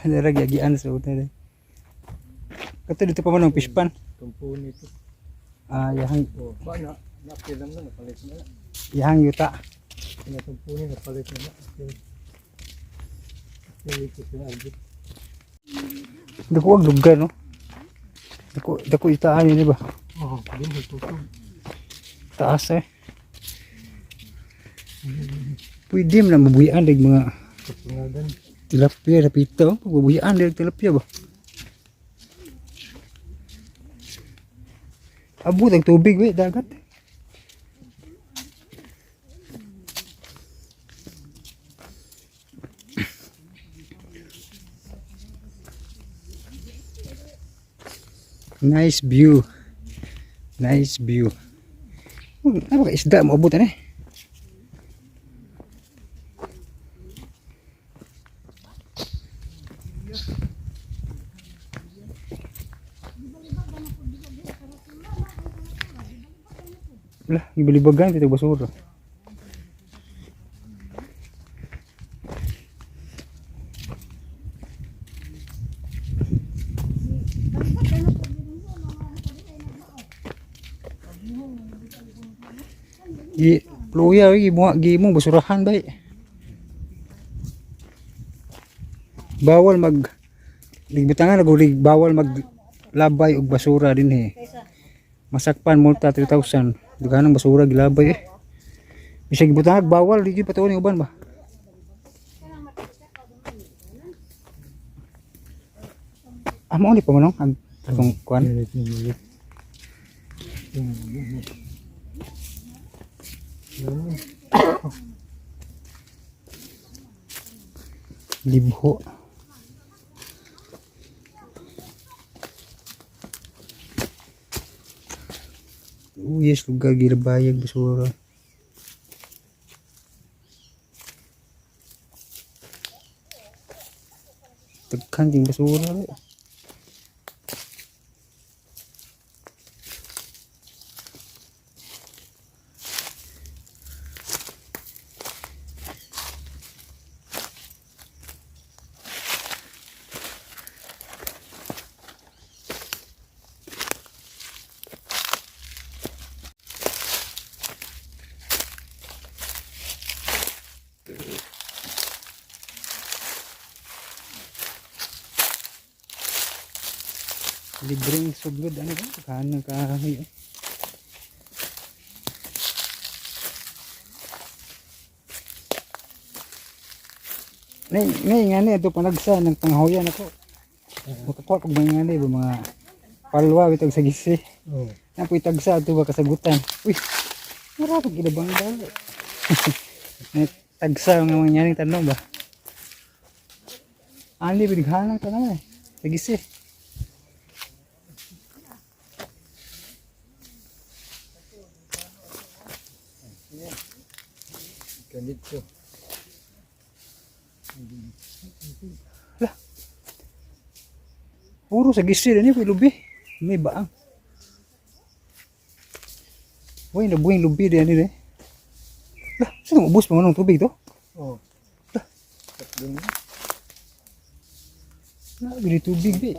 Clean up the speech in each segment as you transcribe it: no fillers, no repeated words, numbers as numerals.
Dara giagian sa una day. Kato dito pa man ang fish pan. Tumpuni ito. Ah, yahang Oh, ba na nakilam na napalit na. Yahang yuta. Pinatumpuni napalit na na. Okay. Okay, ito sila Albert. Dako ang lugar, no? Dako dako itaan yun, di ba? Oh, din ito. Taas eh. Pwede man na mabuhian dag mga Kapungadan. tilapia rapito. Mabuhian dag tilapia ba? Abot ang tubig we dagat. Nice view. Nice view. Ano ba isda mo abot ani? Lah, gibalibagan dito basura. Gi pluya gi mo gi mo basurahan bay. Bawal mag ligbutangan nag bawal mag labay og basura dinhi. Masakpan multa 3,000. Duganang basura gilabay eh. Bisag gibutangag bawal di gyud patuon yung uban ba. Ah, mao ni pa manong ang atong kuan. Ulit na ulit. Libho. Oh yes, lugar gilabayag basura. Daghan ding basura eh. Libreng sugod ano ba? Daghan ng kahoy eh. Nay, nay nga ni ito panagsa ng panghoyan ako. Makakuha kog mga nga ni ba mga palwa bitog sa gisi. Oh, Na po'y tagsa ato ba kasagutan. Uy, mura pag ilabang dalo. May tagsa nga mga nyaning tanong ba? Ani binighanang tanong eh. Sa gisi. ganito. Puro sa gisi din eh, lubi. May baang. Uy, nabuhing lubi din eh. Lah, saan ubos pa man ang tubig to? Oh. Tatlo na. Na, gini tubig be.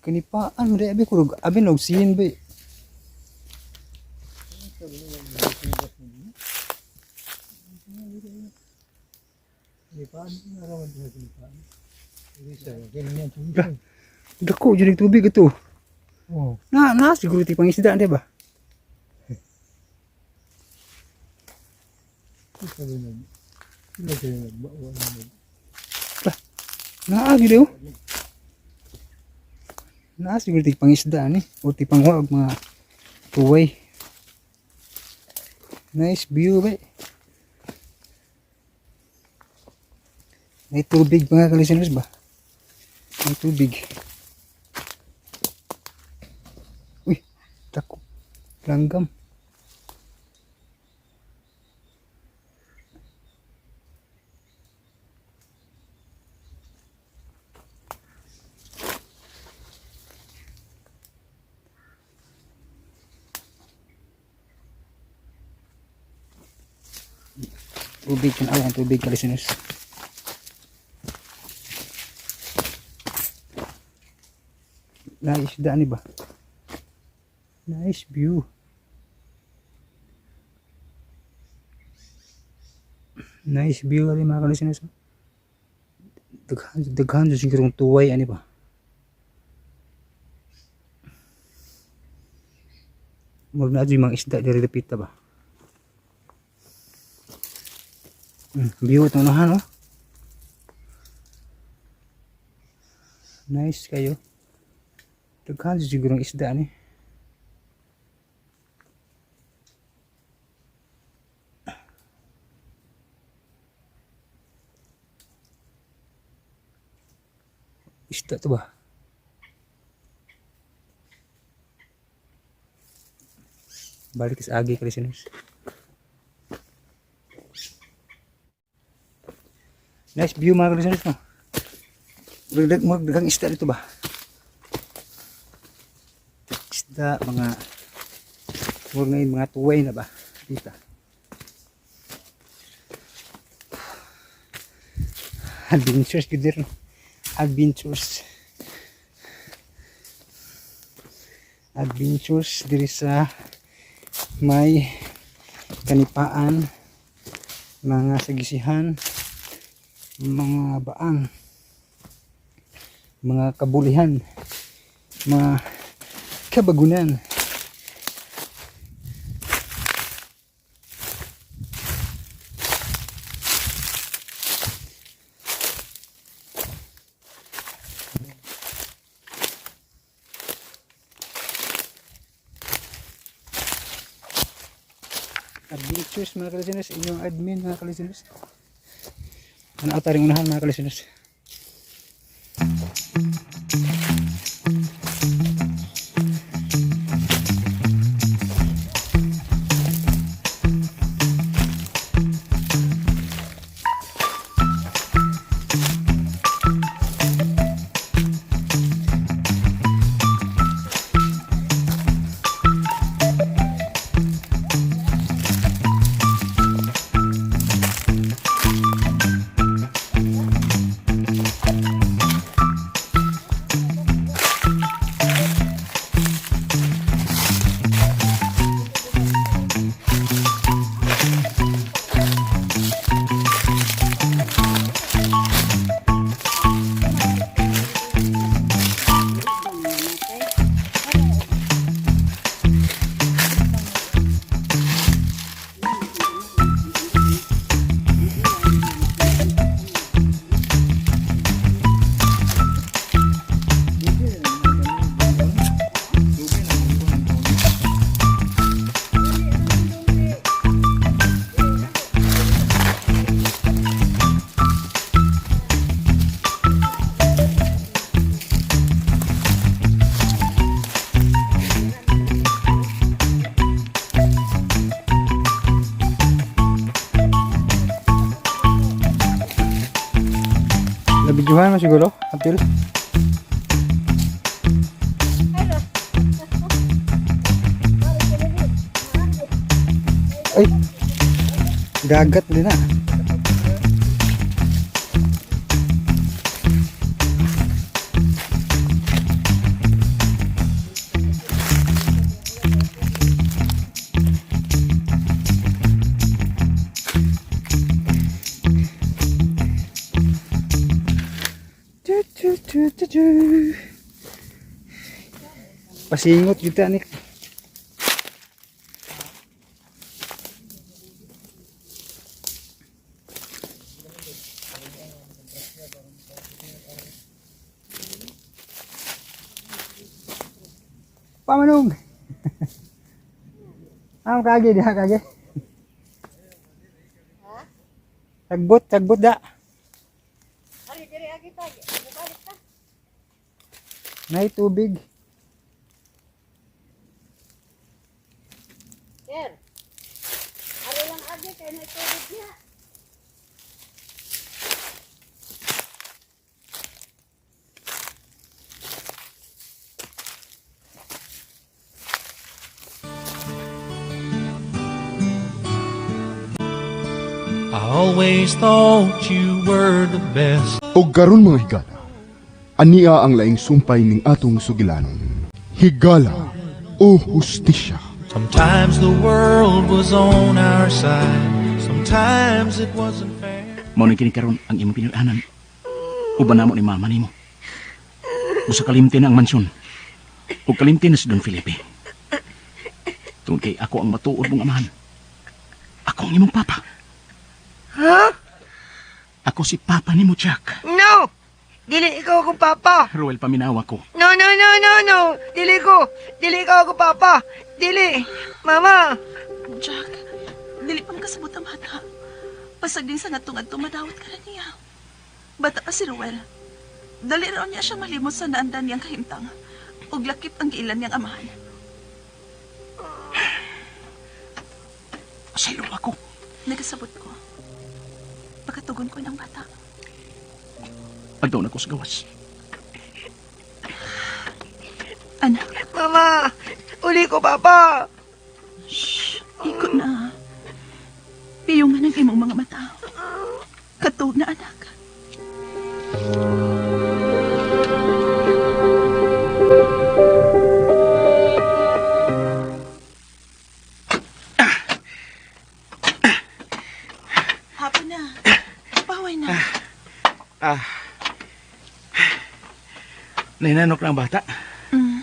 Kanipaan mo abi kurog abi nog sin be. Lipaan, naraman din sa lipaan. Hindi siya, ganyan. Lah, dako jud tubig ito. Oh, Na na siguro ti pangisda di ba? sabi na. Hindi kayo nagbawa na. Naa gid oh. Naa siguro ti pangisda ani o ti pangwa og mga tuway. Nice view be. May tubig mga kalisiners ba? May tubig. Uy, tako. Langgam. Tubig, tanawa ang tubig, kalisiners. Na isda ni ba? Nice view. Nice view ari, mga kalisteners. Daghan daghan jud sigurong tuway ani ba. Murag naa jud mga isda diri dapita ba. View itong unahan, oh. Nice kayo. Daghan jud sigurong isda ni. Isda to ba? Balik sa agi, listeners. Nice view, mga listeners, no? Magdaghang isda dito ba? Isda, mga murag ngayon mga tuway na ba? Dito. Adventures gud no? Adventures. Adventures diri sa may kanipaan, mga sagisihan, mga baang, mga kabulihan, mga kabagunan. Adventures, mga kalisteners, inyong admin, mga kalisteners. Ano ata rin unahan, mga kalisteners. Nabidyohan mo siguro, Apil. Ay! Dagat din na. Tu, tu, tu, tu, tu. Pasingot kita ni. Pamanong. Ang kage diha kage. Tagbot, tagbot da. Ari diri agi ta, balik ta. Nay tubig. Sir. Ari lang agi kay na tubig niya. I always thought you were the best. Og karon, mga higala, Ania ang laing sumpay ning atong sugilanon. Higala o hustisya. Sometimes the world was on our side, sometimes it wasn't fair. Mao ni kini karon ang imong pinuy-anan. Uban namo ni mama nimo. Busa kalimti na ang mansyon. Ug kalimti na si Don Felipe. Tungod kay ako ang matuod mong amahan. Ako ang imong papa. Ha? Ako si papa nimo, Jack. No! Dili ikaw akong papa. Ruel, paminawa ko. No, no, no, no, no. Dili ko. Dili ikaw ako papa. Dili. Mama. Jack, dili pa makasabot ang bata. Pasag din sa natungad tumadawat ka na niya. Bata pa si Ruel. Dali raw niya siya malimot sa naandan niyang kahimtang. Ug lakip ang giilan niyang amahan. Saylo ako. Nagkasabot ko. Pagkatugon ko ng bata. Pagdaon ako sa gawas. Anak, Mama. Uli ko papa. shh, ikot na. Piyungan ang imong mga mata. Katog na anak. Hapon na. Paway na. Nahinanok na ang bata. Mm.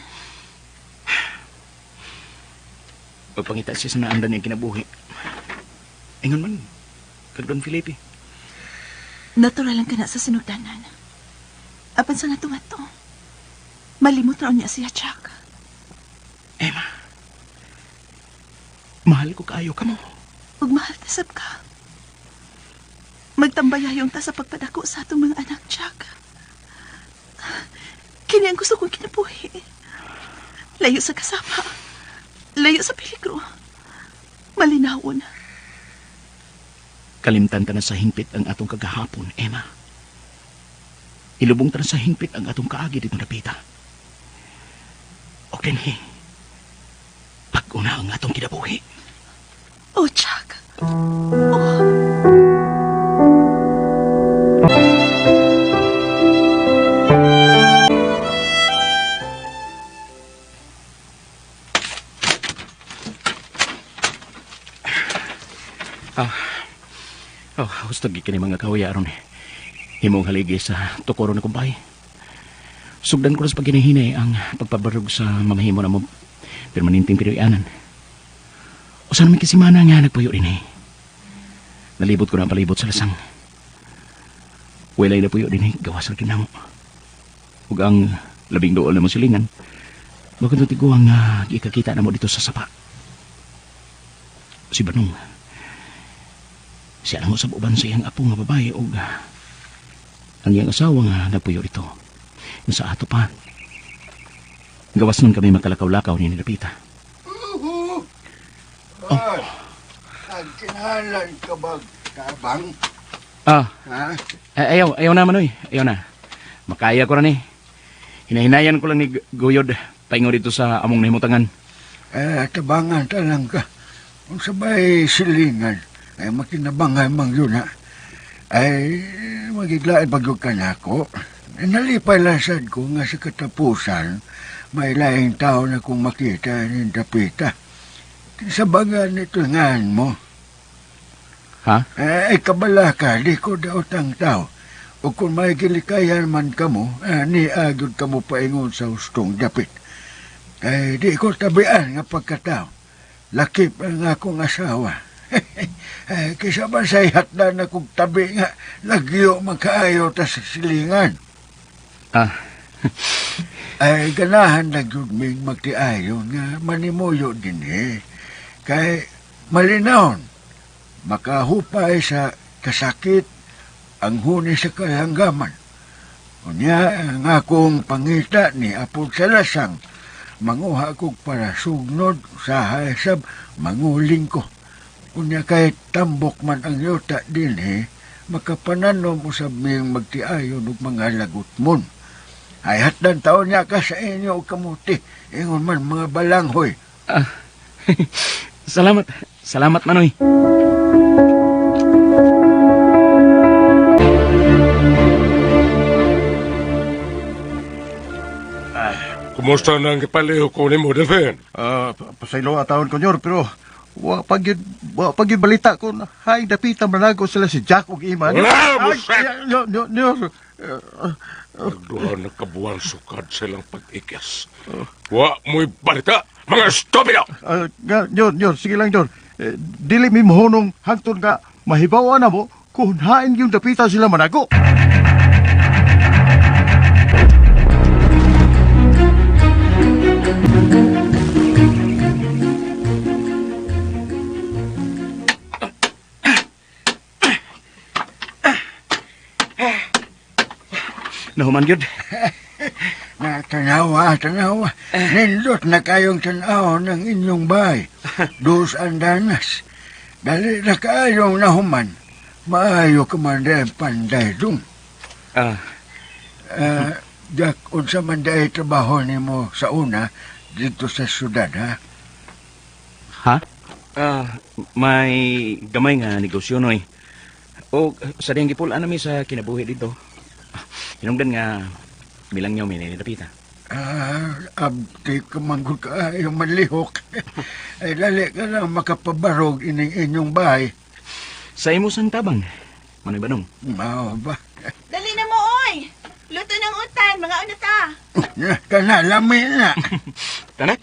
Pagpangita siya sa naandan niyang kinabuhi. Ingon man, kag Don Felipe. Natural lang ka na sa sinugdanan. Apan sa natungat to. Malimot raw niya siya, Jack. Emma, mahal ko kaayo ka mo. Ug mahal ta sab ka. Magtambayayong ta sa pagpadako sa atong mga anak, Jack. Kini ang gusto kong kinabuhi. Layo sa kasama. Layo sa peligro. Malinawon. Kalimtan ta na sa hingpit ang atong kagahapon, Emma. Ilubong ta na sa hingpit ang atong kaagi dito napita. O dinhi, pag-una ang atong kinabuhi. Oh, Jack. Oh. Oh, gusto gid kini mga kahoy aron. Himong haligi sa tukoro na kumpay. Sugdan ko na sa paghinahinay ang pagpabarog sa mamahimo na mo permanenteng Pinoyanan. O saan may kisimana nga nagpuyo din eh. Nalibot ko na ang palibot sa lasang. Walay na puyo din eh, gawas ra kinamo. Ug ang labing dool na mo silingan, bakit tigo ang gikakita na mo dito sa sapa. Si Banong, siya lang usab uban sa iyang apo nga babae og ang iyang asawa nga nagpuyo dito. Yung sa ato pa. Gawas nun kami magkalakaw-lakaw ni Nilapita. Oh. Nagkinalan ka ba, kabang? Ah, Ha? eh, ayaw, ayaw na manoy. Ayaw na. Makaya ko ra ni. Hinahinayan ko lang ni Guyod paingo dito sa among nahimutangan. Eh, tabangan ta lang ka. Kung sabay silingan, ay makinabangay mang yun ha. Ay, magiglaan pag ka na ako. Nalipay lasad ko nga sa katapusan, may laing tao na kung makita ng dapita. Sa baga nito ngan mo. Ha? Eh, ay kabala ka, di ko daot ang tao. O kung may gilikayan man kamo, ni agod kamo paingon sa hustong dapit. Kay di ko tabian nga pagkatao. Lakip ang akong asawa. Eh, kaysa ba sa hatdan na kong tabi nga, lagyo magkaayo ta sa silingan. Ah. Ay, ganahan na gyud ming magtiayon nga manimuyo din eh. Kay malinawon, makahupay sa kasakit ang huni sa kalanggaman. Unya, ang akong pangita ni Apod sa lasang, manguha kog para sugnod sa haysab, manguling ko. Unya kahit tambok man ang yuta din eh, makapananom usab ming magtiayon og mga lagot mon. Ay hatdan taon niya ka sa inyo og kamuti, ingon man mga balanghoy. Ah. Salamat. Salamat, Manoy. Kumusta na ang ipaliho ko ni mo, Delphin? Pasaylo atawon ko, Nyor, pero wa pag yun, wa pag yun balita ko na hay dapita manago sila si Jack ug Ima. Wala, Ay, buset! Nyor, Nyor, Nyor. Nagduha na kabuan sukad silang pag-ikas. Wa mo'y balita, mga estupido! Nga, Nyor, Nyor, sige lang, Nyor. Eh, dili mi mohunong hangtod nga mahibaw na mo kung hain yung dapita sila manago. Nahuman gyud. Na, tanawa, tanawa. Nindot na kayong tanaw ng inyong bahay. Dos andanas. Dali na kayong nahuman. Maayo ka man dahil panday dong. Jack, unsa man dahil trabaho nimo sa una dito sa syudad, ha? Ha? May gamay nga negosyo noy. O sa diyang gipul nami sa kinabuhi dito. Hinungdan nga bilang niyo mi ni dapita. Abti ka man gud kaayo manlihok. Ay dali ka lang makapabarog ining inyong bahay. Sa imo sang tabang. Manoy banong. Mao ba? Dali na mo, oy! Luto ng utan, mga ano ta? Kana, lami na. Tana?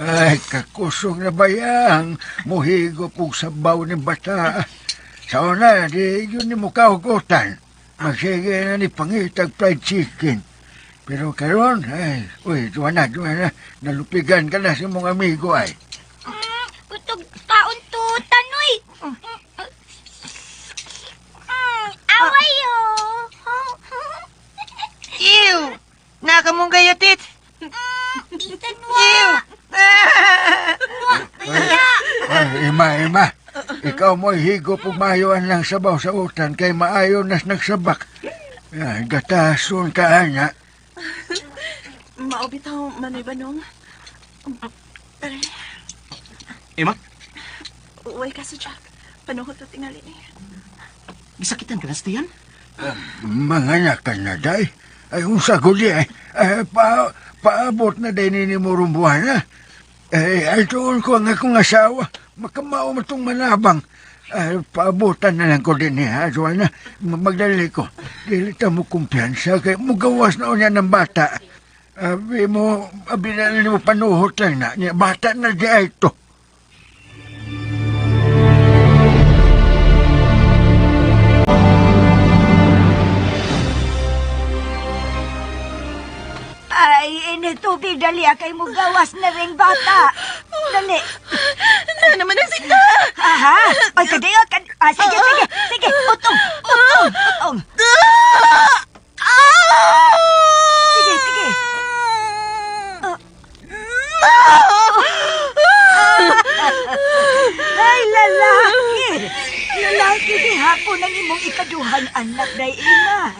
Ay, kakusog na bayang. Muhigop og sabaw ni bata. Sa una, di yun ni mukha hugutan. Magsige na ni pangitag fried chicken. Pero karon, ay, uy, duwa na, duwa na. Nalupigan ka na sa mong amigo, ay. Butog kaon to, tanoy. Away oh. Ew! Nakamong gayatit! Bisan Ew! Ay, ima, ima. Ikaw mo'y higop ug maayuan lang sabaw sa utan kay maayo nas nagsabak. Ay, gatason ka, ana. Mao bitaw, Manoy Banong. Aray, Ima, uway ka sa Jack. Panuhot na tingali ni. gisakitan ka na sa tiyan? Mga ka na, day. Ay, unsa ko di, ay. Ay, paabot na day ni Murumbuan, ha? Ay, ay, tuon ko ang akong asawa. Makamao mo itong manabang. Ay, paabotan na lang ko din, ha, Joanna. Magdali ko. Dili ta mo kumpiyansa kay mugawas na unya ng bata. Abi mo, abi na lang mo panuhot lang na. Niya, bata na di ay to. Ay, ini tubig dali kay mo gawas na ring bata. Dali. Ano naman ang sinta? Aha. Ay, kadiyot. Sige, sige. Sige. Utong. Utong. Utong. Sige, sige. Ay, lalaki. Lalaki gihapon ang imong ikaduhang anak day ina.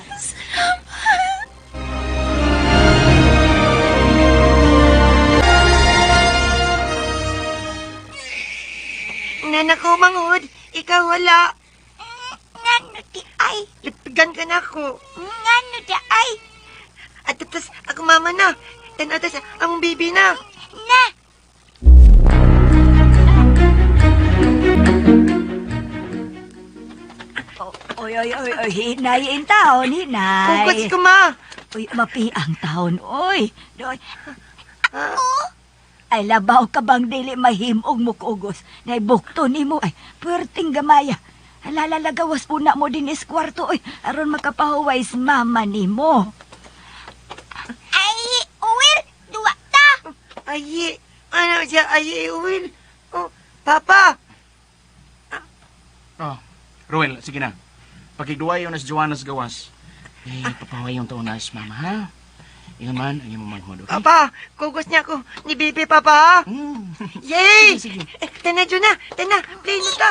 Nana ko, manghod. Ikaw wala. Ngano di ay? Lupigan ka na ako. Ngano di ay? At tapos, ako mama na. Tanaw tas, among baby na. Na! Oy, oy, oy, oy, hinay in taon, hinay. Kugos ko, ma. Uy, mapi ang taon, oy. Doy. Ay, labaw ka bang dili mahimong mukugos? Naibukto nimo ay, puwerteng gamaya. Alalalagawas una mo din is kwarto, oy, aron makapahuway sa mama nimo. Ay, uwir, duwa ta. Ay, ano siya? Ay, Will. Oh, Papa. Oh, Ruel, sige na. Pakigduwa yun as Joanna's gawas. Eh, papahuway yung taon na as mama, ha? Ingon man, ang imong manghod, okay? Papa, kugos niya ako ni baby, Papa. Yay! Sige, sige. Eh, tana, Juna. Tana, play na ta.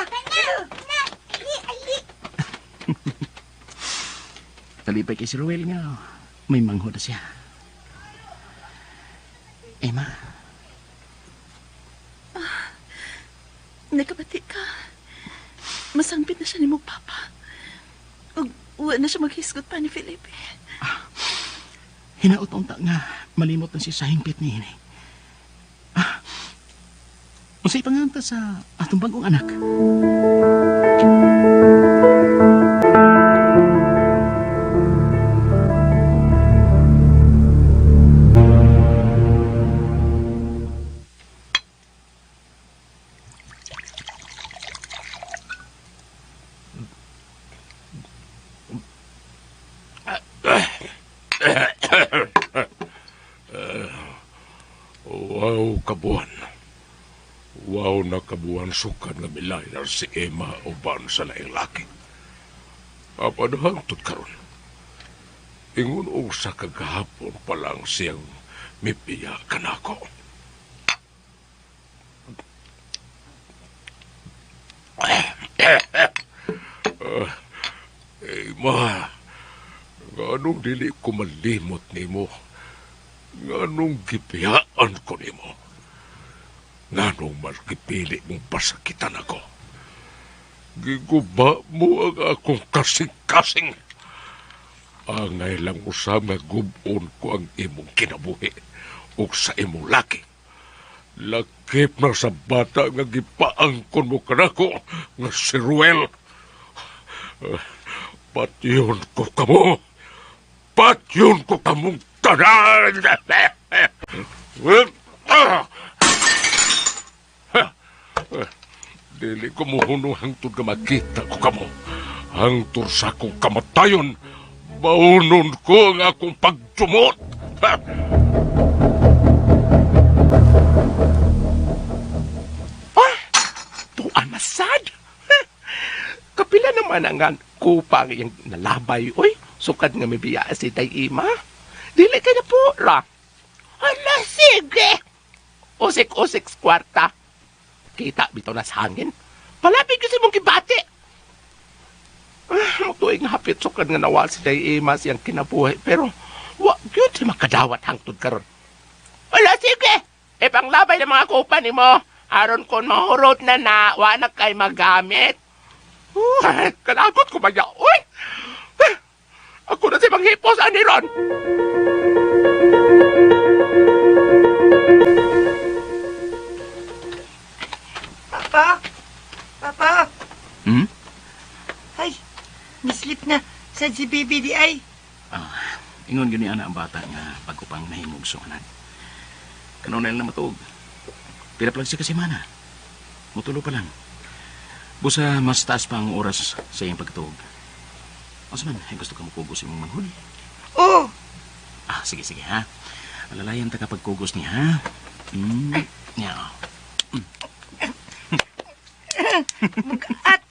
Talipay kay si Ruel nga. May manghod na siya. Emma, Nakabati ka. Masangpit na siya ni mong papa. Ug wa na siya maghisgot pa ni Felipe. Hinaot unta nga malimot na siya sa hingpit ni Hinay. Ah, unsay panganta sa atong bagong anak? Wow, kabuan. Wow na kabuan sukad nga milayar si Emma uban sa laing laki. Apan hangtod karon. Ingon og sa kagahapon pa lang siyang mipiya kanako. Emma, nganong dili ko malimot nimo? Nganong gipiyaan ko nimo? Nganong malgipili mong pasakitan ako? Giguba mo ang akong kasing-kasing. Angay lang usab nga gubon ko ang imong kinabuhi ug sa imong laki. Lakip na sa bata nga gipaangkon mo kanako nga si Ruel. Patyon ko kamo. Patyon ko kamong tanan. Dili ko mohunong hangtod nga makita ko kamo. Hangtod sa akong kamatayon, baunon ko ang akong pagjumot. Ah, tuan masad. Kapila naman ang kupang iyang nalabay, oy. Sukad nga may biya si Day Ima. Dili kay na po, ra. Ala, sige. Usik-usik kwarta. Kita bitaw na sa hangin. Palapit kasi mong gibati. Ah, magtuig nga hapit sukad nga nawal si Day Ima siyang kinabuhi. Pero, wa gyud si makadawat hangtod karon. Ala, sige. E panglabay ng mga kupa ni mo. Aron kon mahurot na na, wa na kay magamit. Kalagot ko ba niya? Uy! Ako na si Manghipos, ani ron! Papa! Papa! Hmm? Ay, mislip na. Sa si baby di ay. Ah, ingon gyud ni ana ang bata nga pagkupang nahimugso anak. Kanunay na matuog. Pila pa lang siya kasimana. Mutulo pa lang. Busa mas taas pa ang oras sa iyang pagtuog. Asa man, ay gusto ka mukugos imong manghod? Oo. Ah, sige, sige, ha? Alalayan ta kapag kugos niya, ha? Mm. Yeah. Bugat.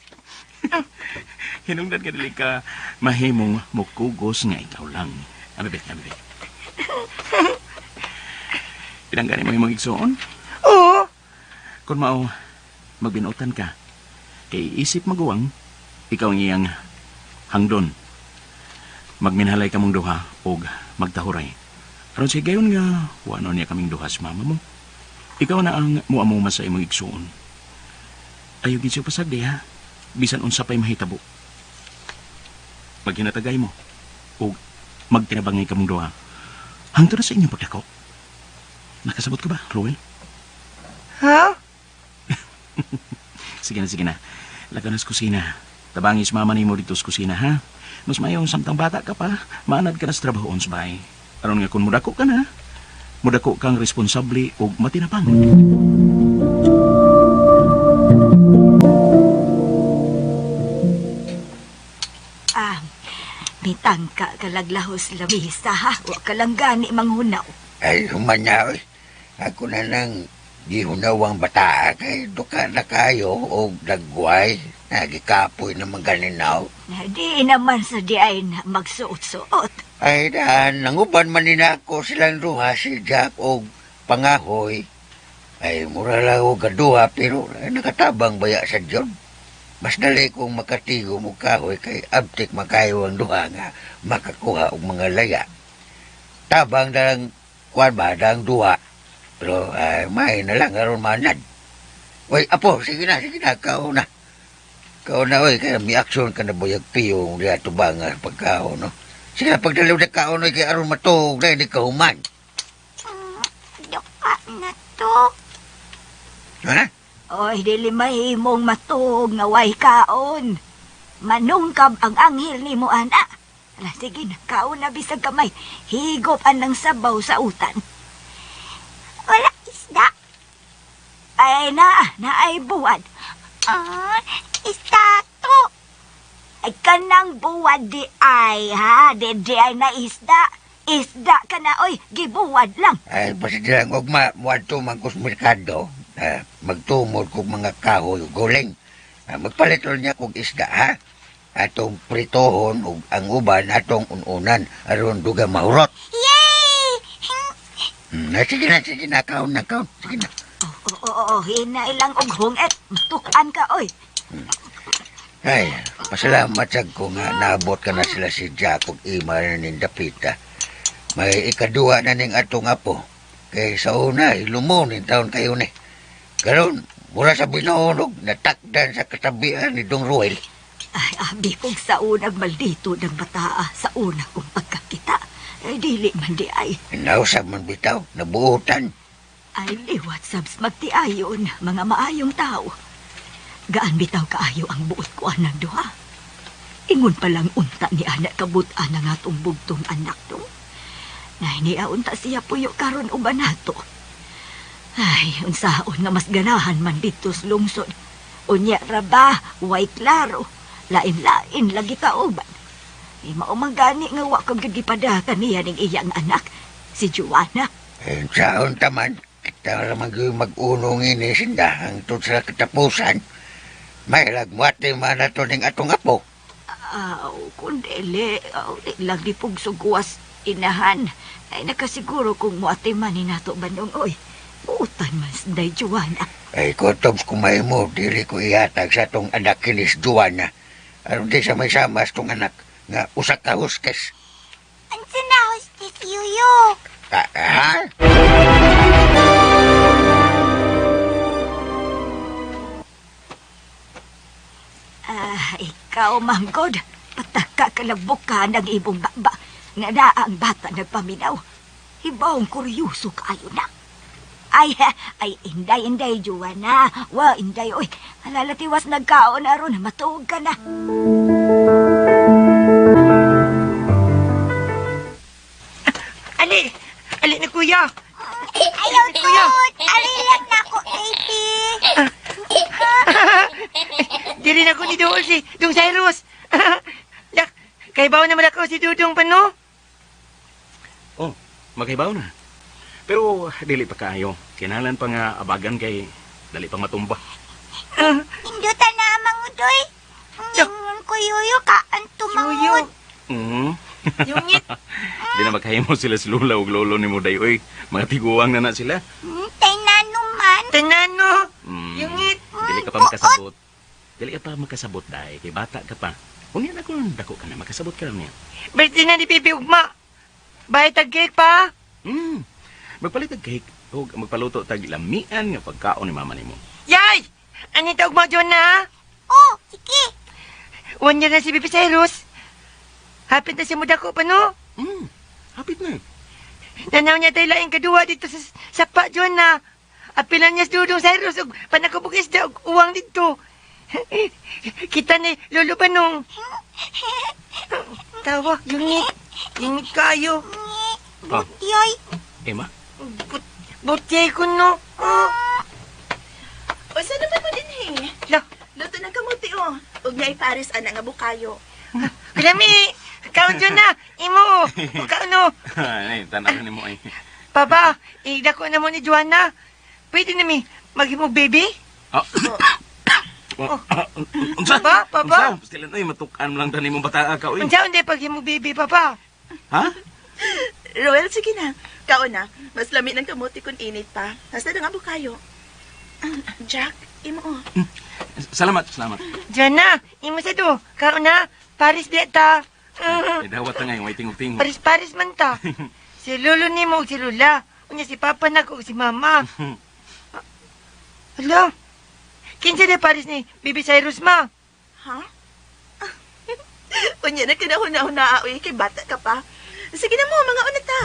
Hinungdan ka dili ka mahimong mukugos nga ikaw lang. Abi, be, abi, be. Pinanggani mo imong igsoon? Oo. Kung mao, magbinuotan ka. Kay isip maguwang, ikaw ang iyang hangdon. Magminhalay ka mong duha og magtahuray. Aron sa gayon nga, wano niya kaming duha sa mama mo. Ikaw na ang muamuma sa imong igsuon. Ayaw gid siya pasagdi, ha? Bisan unsa pa'y mahitabo. Paghinatagay mo og magtinabangay ka mong duha. Hangtod na sa inyong pagdako. Nakasabot ka ba, Ruel? Ha? Sige na, sige na. Lakaw na sa kusina. Tabangis mama nimo dito sa kusina, ha? Mas mayong samtang bata ka pa, maanad ka na sa trabahoon sa bahay. Aron nga kung mudako ka na, mudako kang responsable ug matinapang. Ah, mitangka ka laglahos lamisa ha. Wa ka lang gani manghunaw. Ay, humanya, oy. Ako na nang gihunaw ang bata kay duka na kayo o dagway. Nagikapoy naman ganinaw. Di naman sa di ay na magsuot-suot. Ay, daan, nanguban man nila ako silang duha si Jack og pangahoy. Ay, mura lang og gaduha pero ay, nakatabang baya sa John. Mas dali kong makatigom og kahoy kay abtik makayo ang duha nga makakuha og mga laya. Tabang dalang kuan ba dang duha. Pero ay, may na lang aron manad. Oy, apo, sige na, kaon na. Kaon na, oy, kaya may aksyon ka na buyag piyong diya tubangan pagkaon, no? Sige na, pagdalaw na kaon, oy, kaya aron matuog na, hindi ka human. Duka na to. Ha? Oy, dili mahimong matuog nga way kaon. Manungkab ang anghel nimo ana. Ala, sige na, kaon na bisag kamay. Higop anang sabaw sa utan. Wala isda. Ay na, naay buwad. Ah, isda to. Ay kanang buwad di ay ha, di ay na isda. Isda ka na, oy, gibuwad lang. Ay, basta lang, ugma, muadto man ko sa merkado, magtumod kog mga kahoy ug guling. Magpalit ron niya kog isda, ha? Atong pritohon ug ang uban atong ununan aron duga mahurot. Yay! Sige na, kaon na, kaon. Sige na. Oo, oo, oo, hina ilang og hunget. Matukan ka, oy. Ay, pasalamat sad ko nga naabot ka na sila si Jack ug Ima na ning dapita. May ikaduha na ning atong apo. Kay sa una, ilumon ning taon kayo ni. Karon, mura sa binuonog, natakdan sa katabian ni Dong Ruel. Ay, abi kong sa unang maldito ng bataa sa una kong pagkakita. Ay, dili man di ay. Nausab man bitaw, nabuotan. Ay, liwat sabs magtiayon, mga maayong tao. Gaan bitaw kaayo ang buot ko anang duha. Ingon pa lang unta ni anak kabutan ang atong bugtong anak dong. Nay, niya unta siya puyo karon uban nato. Ay, unsaon nga mas ganahan man dito sa lungsod. Unya ra ba, way klaro. Lain-lain lagi kauban. Ay, mao man gani nga wa kag gipadakan niya ning iyang anak, si Juana. Eh, saon taman, kita ra man gyud mag-unong ini sinda hangtod sa katapusan. May lagmuati man nato ning atong apo. Aw, kung dili, aw, di lang di pugsuguas inahan. Ay, nakasiguro kung muati man ni nato banong, oy. Buutan man sa Juana. Ay, kutob kumay mo, dili ko ihatag sa atong anak kinis Juana. Aron di sa may samas tong anak nga usa ka huskes. Ansa na hostess Yuyo? Ah, ha? Ah, ikaw, manggod. Pataka ka ka ng ibong baba. Nga na ang bata nagpaminaw. Ibang kuryoso kayo na. Ay, ay, inday, inday, Juana. Wa, inday, oy. Alalatiwas nagkaon aron, matuog ka na. Ali! Ali na kuya! Ayaw tut! Alilag na ako, baby! Dili na ko ni Dool si Dung Cyrus. Dak, kay bawo naman ako si Dudong pa no? Oh, maghibaw na. Pero dili pa kaayo. Kinahanglan pa nga abagan kay dali pang matumba. Induta na amang udoy. Ingon ko yuyo ka ang tumangod. Yungit. Di na makahimo sila si Lula ug lolo ni Muday. Uy, mga tiguang na na sila. Taynano man. Taynano. Yungit. Dili ka pa makasabot. Dili ka pa makasabot dai kay bata ka pa. Unya na kung dako ka na makasabot ka na niya. Birthday na ni Bibi Ugma. Bayad tag cake pa. Magpalit og cake ug magpaluto tag lamian nga pagkaon ni mama nimo. Yay! Anita Ugma John na. Oh, sige. 1 year na si Bibi Cyrus. Hapit na siya mo dako pa no? Hapit na. Nanaw niya tayo laing kaduwa dito sa sapa John na. Apilan niya si Dudong Cyrus ug panakubog isda ug uwang dito. Kita ni Lolo Banong. Tawa, yungit. Yungit kayo. Oh. Yoy. Emma? Butyay ko no. Oh. O saan naman mo din he? La. Luto ng kamuti oh. Ug niya ipares ana nga bukayo. Kalami, kaon dyan na. Imo. O kaon no. Ay, tanaw ni mo ay. Papa, idako na mo ni Joanna. Pwede na mi maghimog baby? Oh. Oh. Unsa? Papa, papa. Unsa? Sila na matukan lang tani mong bataa ka oy. Unsa unday paghimog baby, papa? Ha? Roel, sige na. Kaon na. Mas lami ng kamuti kung init pa. Nasa na nga bukayo. Jack, imo oh. Salamat, salamat. Joanna, imo sa do. Kaon na. Paris biya ta. Ay dawat na ngayon, may tingog-tingog. Paris-paris man ta. Si lolo ni mo ug si lola. Unya si papa na ug si mama. Hala. Kinsa na pares ni Bibi Cyrus, ma? Ha? Unya na kinahuna-huna, uy, kay bata ka pa. Sige na mo, mga una ta.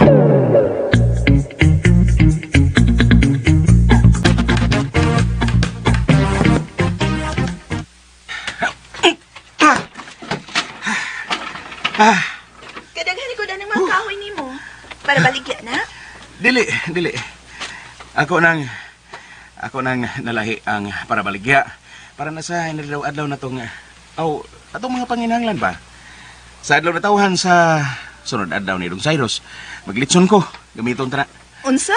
Kadaghan ko na ng mga kahoy nimo. Para baligya na. Dili, dili. Ako nang nalahi ang para baligya. Para na sa inadlaw-adlaw na tong aw, atong mga panginahanglan ba? Sa adlaw na tawhan sa sunod adlaw ni Dong Cyrus, maglitson ko, gamiton ta na. Unsa?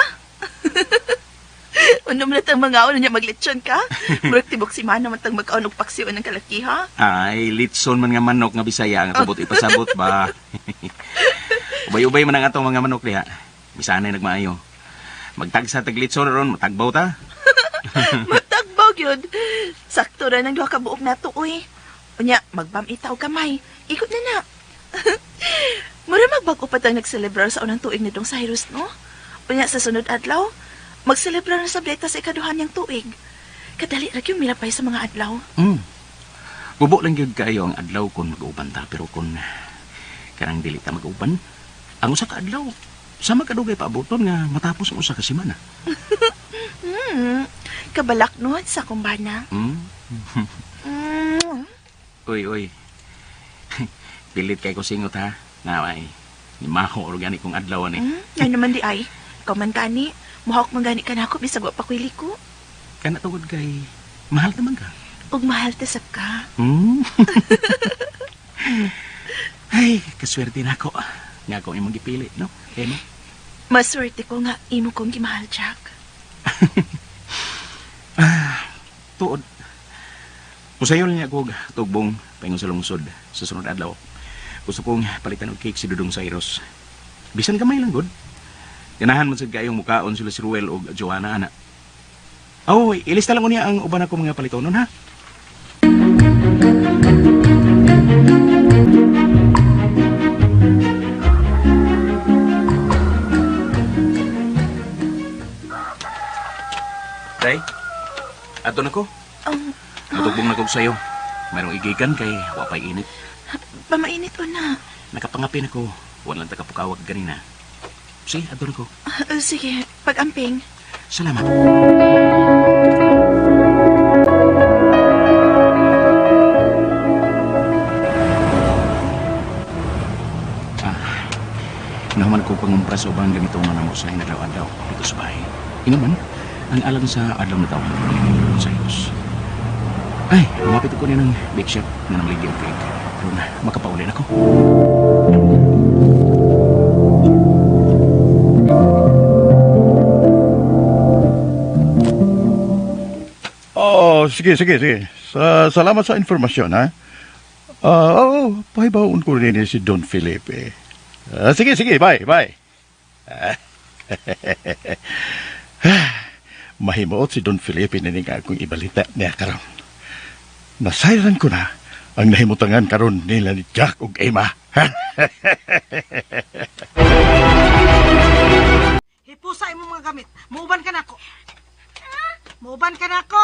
Unom na tang mga uno niya maglitsyon ka? Murag tibok si Mana man tang magkaon og paksiw ng kalaki, ha? Ay, litson man nga manok nga Bisaya ang atubot ipasabot ba. Ubay-ubay man ang atong mga manok diha. Bisanay nagmaayo. Magtagsa tag litson ron, matagbaw ta. Matagbaw yun. Sakto ra ng duha ka buok nato, uy. Unya, magbamita og kamay. Ikot na na. Mura magbag-o pa tang nagselebrar sa unang tuig ni Dong Cyrus, no? Unya, sa sunod adlaw, magselebrar na sa beta sa ikaduhan niyang tuig. Kadali ra gyud milapay sa mga adlaw. Mm. Bubo lang gyud kaayo ang adlaw kung mag-uban ta, pero kung kanang dili ta mag-uban, ang usa ka adlaw sama kadugay paaboton nga matapos ang usa ka semana. Kabalak no sa kumbana. Mm. Mm. Uy, uy. Pilit kay ko singot ha. Naway. Ni maho organic kong adlaw ni. Ngay naman di ay. Ikaw man gani. Muhawak man gani ka nako bisag wa pa ko'y liko. Kana tungod kay mahal naman ka. Ug mahal ta sab ka. Mm. Ay, kaswerte nako. Nga akong imong gipili, no? Kay mo. Maswerte ko nga imo kong gimahal, Jack. Tuod. Musayon niya ko tugbong paingon sa lungsod sa sunod adlaw. Gusto kong palitan og cake si Dudong Cyrus. Bisan gamay lang gud. Ganahan man sad kayong mukaon sila si Ruel og Joanna ana. Oh, ilista lang unya ang uban ako mga palitonon ha. Day, ato na ko. Matugbong na ko sa'yo. Mayroong igikan kay wapay init. Pamainit o na. Nakapangapin ako. Walang takapukawag ganina. Sige, ato na ko. Sige, pag-amping. Salamat. Nahuman ko pangumpras ubang ganito nga namo sa hinadlaw-adlaw dito sa bahay. Ingaman, ang alang sa adlaw na taon sa Diyos. Ay, lumapit ko niya ng bake shop na namaligya og cake. Pero makapaulin ako. Oh, sige, sige, sige. Salamat sa informasyon, ha? Oo, pahibaon ko rin si Don Felipe. Sige, sige, bye, bye. Mahimuot si Don Felipe nining akong ibalita niya karon. Nasayran ko na ang nahimutangan karon nila ni Jack ug Emma. Hipusa imong mga gamit. Muuban ka nako. Muuban ka nako.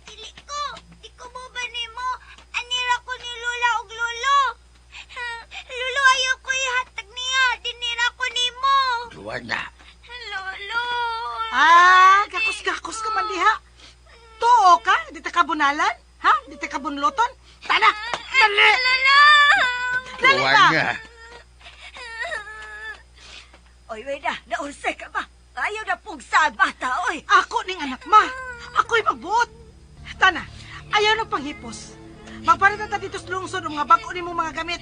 Dili ko. Di ko mo ba nimo? Anira ko ni Lola og Lolo. Lolo, ayaw ko ihatag niya. Dinira ko nimo. Joanna. Lolo. Ah, gakos-gakos ka man diha. Tuo ka? Di ta kabunalan? Ha? Di ta kabunloton? Tana! Dali! Lolo! Dali ba? Joanna. Oy, wait na. Naurse ka ba? Ayaw na pugsa ang bata, oy. Ako ning anak ma. Ako'y magbuot. Tana, ayaw na panghipos. Magpalit na ta dito sa lungsod ang mga bag-o nimo mga gamit.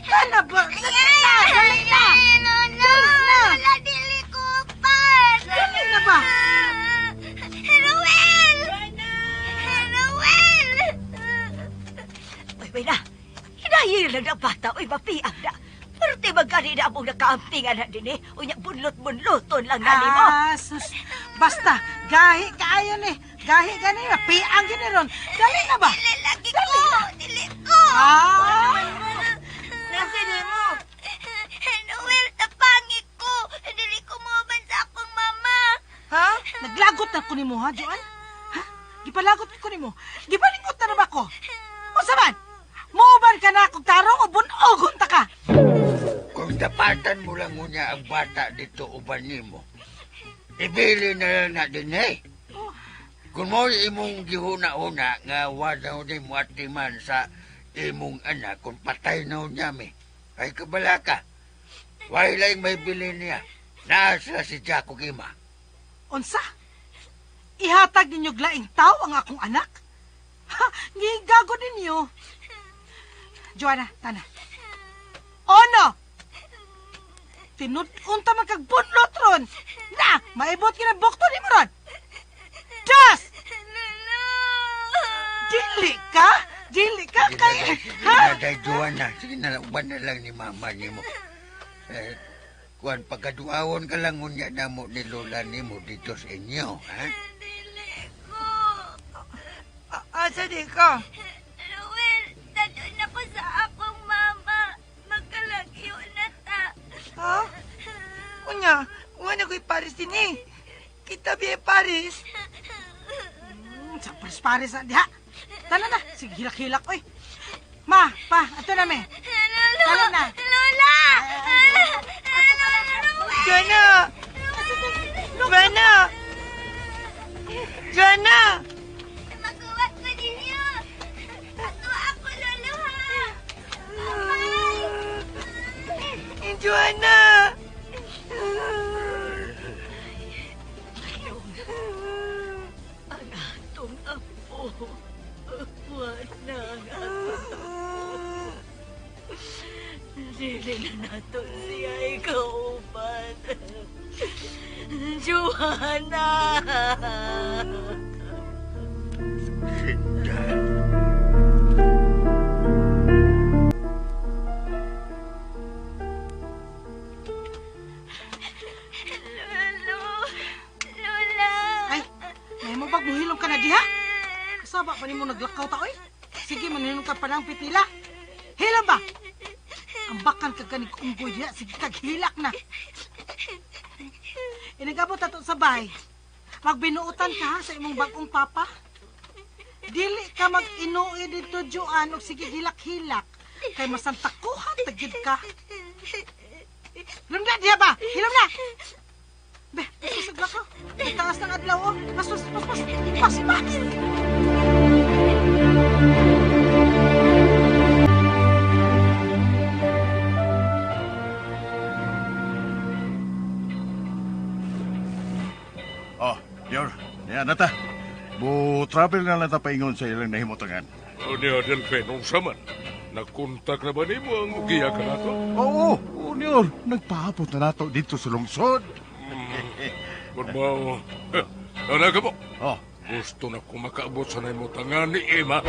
Tana ba? Dali na! Dali na! Lolo! Dali na! Lola, dili ko pa! Dali na ba? Ruel! Ruel! Oy, wait na. Hinayin lang ng bata, oy, mapiang na. Pero ti magkani na among nakaampingan na din eh. Unya, bunlot-bunloton lang na nimo. Ah, sus. Basta, gahi kaayo ni. Gahi gani na. Piang gini ron. Dali na ba? Lagi ko! Dili ko! Ah! Nasa nimo? Ruel, tapangi ko! Dili ko mo sa akong mama! Ha? Naglagot na ko nimo ha, Joan? Ha? Gipalagot ko nimo. ko. Unsa man? Muuban ka na kog tarong o bunogon ta ka. Kung dapatan mo lang unya ang bata dito uban nimo, ibili na lang na din eh. Kung mo'y imong gihuna-huna nga wala ni mo atiman sa imong anak kung patay na niya mi, ay kabala ka. Why lang may bili niya. Naa sila si Jaco Gima. Unsa? Ihatag ninyo laing tao ang akong anak? Ha, gigago ninyo. Joanna, tana. Ono! Tinud-unta man kag bunlot ron. Na, maibot kina bukto nimo ron. Das! Dili ka? Dili ka kay... Sige na, day, Joanna. Sige na lang, uban na lang ni mama nimo. Eh, kuan pagkaduawon ka lang unya namo ni lola nimo dito sa inyo, ha? Asa di ka? Ruel, dadun ako sa akong mama. Magkalagyo na ta. Ha? Unya, wala ko'y Paris din eh. Kita biya Paris. Sa pares-pares na diha. Tala na, sige hilak-hilak oy. Ma, pa, ato na me. Lolo! Tala na. Lola! Joanna! Joanna! Joanna! Magawa ko ninyo! Ato ako, Lolo, ha? Bye! Joanna! Ang atong apo. Wala ang atong apo. Dili na nato siya ikauban. Joanna! Lolo! Lola! Ay, may mo bag muhilom ka na diha? Kasaba pa nimo naglakaw ta oy. Sige, manilom ka pa ng pitila. Hilom ba? Ambakan ka ganig unggoy diha, sige kag hilak na. Inagabot ato sa bahay. Magbinuotan ka ha, sa imong bagong papa. Dili ka mag-inuwi dito, Joan, og sige hilak-hilak. Kay masantakuhan tagid ka. Hilom na diha ba? Hilom na! Be, susag ko. Taas ng adlaw, oh. Pas, pas, pas, pas, pas, pas. Oh, Yor, niya na ta. Bu travel na lang ta paingon sa ilang nahimutangan. O niya, Delfin, unsa man? Nakontak na ba nimo ang ugiya ka nato? Oo, oo, Nior. Nagpaabot na nato dito sa lungsod. Kung mo, ano ka mo? Oh. Gusto na ko makaabot sa nahimutangan ni Emma.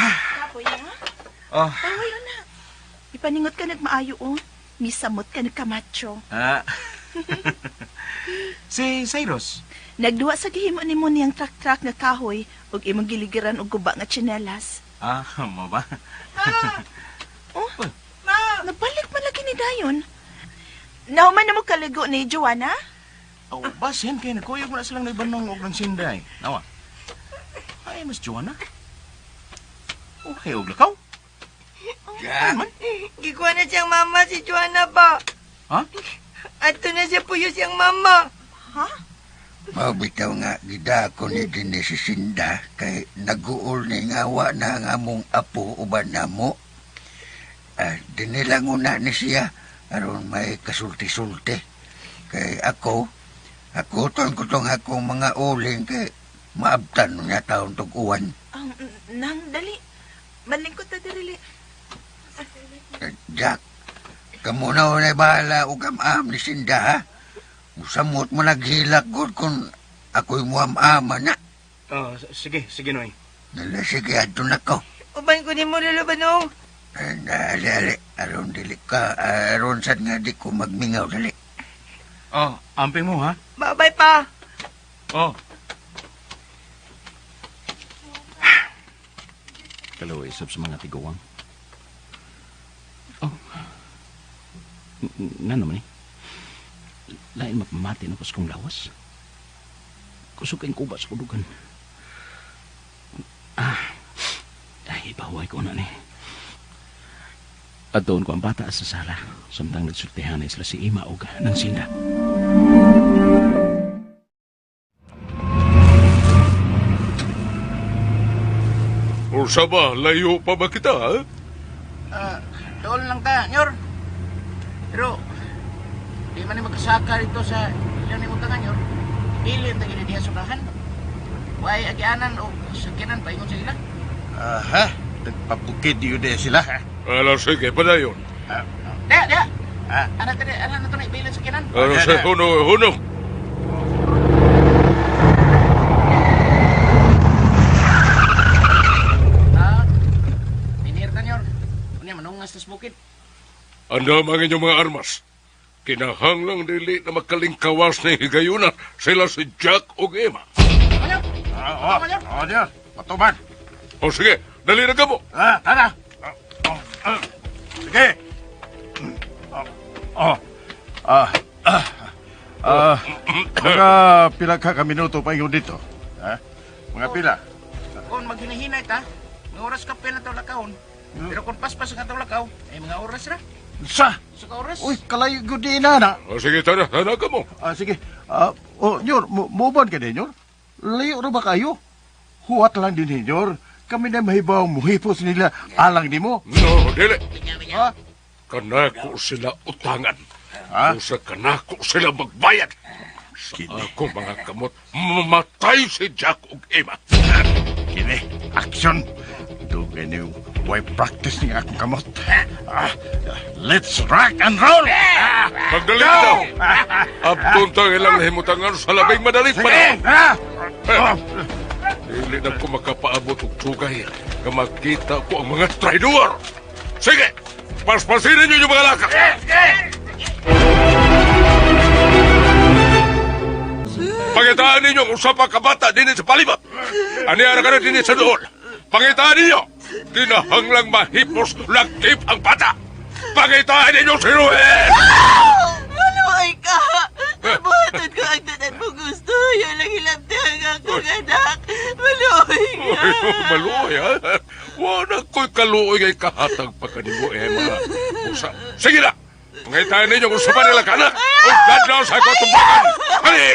Kapoy, ha? Oh. Pahuyo na. Ipaningot ka nagmaayo, oh. Misamot ka nagkamacho. Ah. Si Cyrus. Nagduwa sa gihimo nimo niyang trak-trak nga kahoy ug imong giligiran og guba nga tsinelas. Ah, mo ba? Oh, ma! Nabalik man lagi ni Dayon. Nahuman na mo kaligo ni Joanna? Oh, basin kay nagkuyog mo na silang naibanong og ng sinday. Nawa. Ay, mas Joanna. Okay, og lakaw. Ja. Gikuha na siyang mama si Joanna ba? Ha? Ato na siya puyo siyang mama. Ha? Mao bitaw nga gidako ni dinhi si Sinda kay naguol ni nga wa na ang among apo uban namo. Ah, dinhi lang una ni siya aron may kasulti-sulti. Kay ako, ako ton ko tong akong mga uling kay maabtan niya taon tog uwan. Ang nang dali. Malingkot ta diri. Eh, Jack, kamo na unay bahala og am-am ni Sinda ha. Musamot mo naghilak gud kung ako'y muam-ama na. Oh, sige, sige Noy. Nala, sige, adto na ko. Uban ko nimo Lolo Banong. Eh, Ali, ali, aron dili ka, aron sad nga di ko magmingaw dali. Oh, amping mo ha. Bye-bye pa. Oh. Kaluoy sab sa mga tiguang. Oh. Ngano man eh? Lain mapamati na kong lawas. Kusog kayong kuba sa kudugan. Ah, ay, baway ko na ni. At doon ko ang bata sa sala. Samtang nagsultihan na sila si Ima og nang sinda. Unsa ba, layo pa ba kita, ha? Ah, dool lang ta, nyor. Pero, di man ni magkasaka dito sa ilang ni tangan, nyor. Dili ta gini diha sukahan. Way agianan o sakyanan paingon sa ila. Aha, nagpapukid yun eh sila. Ala, sige, padayon. Diha, diha. Ana tadi, ana na to na ibilin sa sakyanan. Ano sa huno, huno. Ah, dinir ta, nyor. Unya manungas tas bukid. Andam ang inyong mga armas. Kinahanglang dili na makalingkawas ni higayuna sila si Jack o Emma. Oo, oo, nyor. Patuman. O sige, dali na kamo. Ah, tara. Ah, sige. Oh. Ah, ah, ah, mga pila ka ka minuto pa ingon dito. Ha? Mga pila. Kung maghinahinay ta, mga oras ka na to lakawon. Pero kung paspas ang atong lakaw, ay mga oras ra. Sa? Sa ka oras. Uy, kalayo gud di na na. O sige, tara, tara kamo. Ah, sige. Ah, oh, nyor, muuban ka din, nyor? Layo ra ba kayo? Huwat lang din, eh, nyor. Kami na mahibaw muhipos nila alang nimo. No, dili. Ha? Kanako sila utangan. Ha? Usa kanako sila magbayad. Sa akong mga kamot, mamatay si Jack ug Emma. Kini, action. Dugay ni way practice ni akong kamot. Ah, let's rock and roll! Ah, Magdali daw. Abton tang ilang nahimutangan sa labing madaling Sige! panahon. Ah! Eh, Dili na ko makapaabot og tugay nga makita ko ang mga traidor. Sige, paspasinin niyo yung mga lakak. Pangitaan ninyo ang usa pa ka bata dinhi sa palibot. Ani ara ka na dinhi sa duol. Pangitaan ninyo. Kinahanglang mahipos lagtip ang bata. Pangitaan ninyo si Ruel! Maluoy ka! Buhaton ko ang tanan mo gusto. Yun lang hilabti ang akong anak. Maluoy ka! Maluoy, ha? Wala ko'y kaluoy kay kahatag pa kanimo, Emma. Usa. Sige na! Pangitaan ninyo kung sa nila ka na. O ganda sa katumbakan! Hali!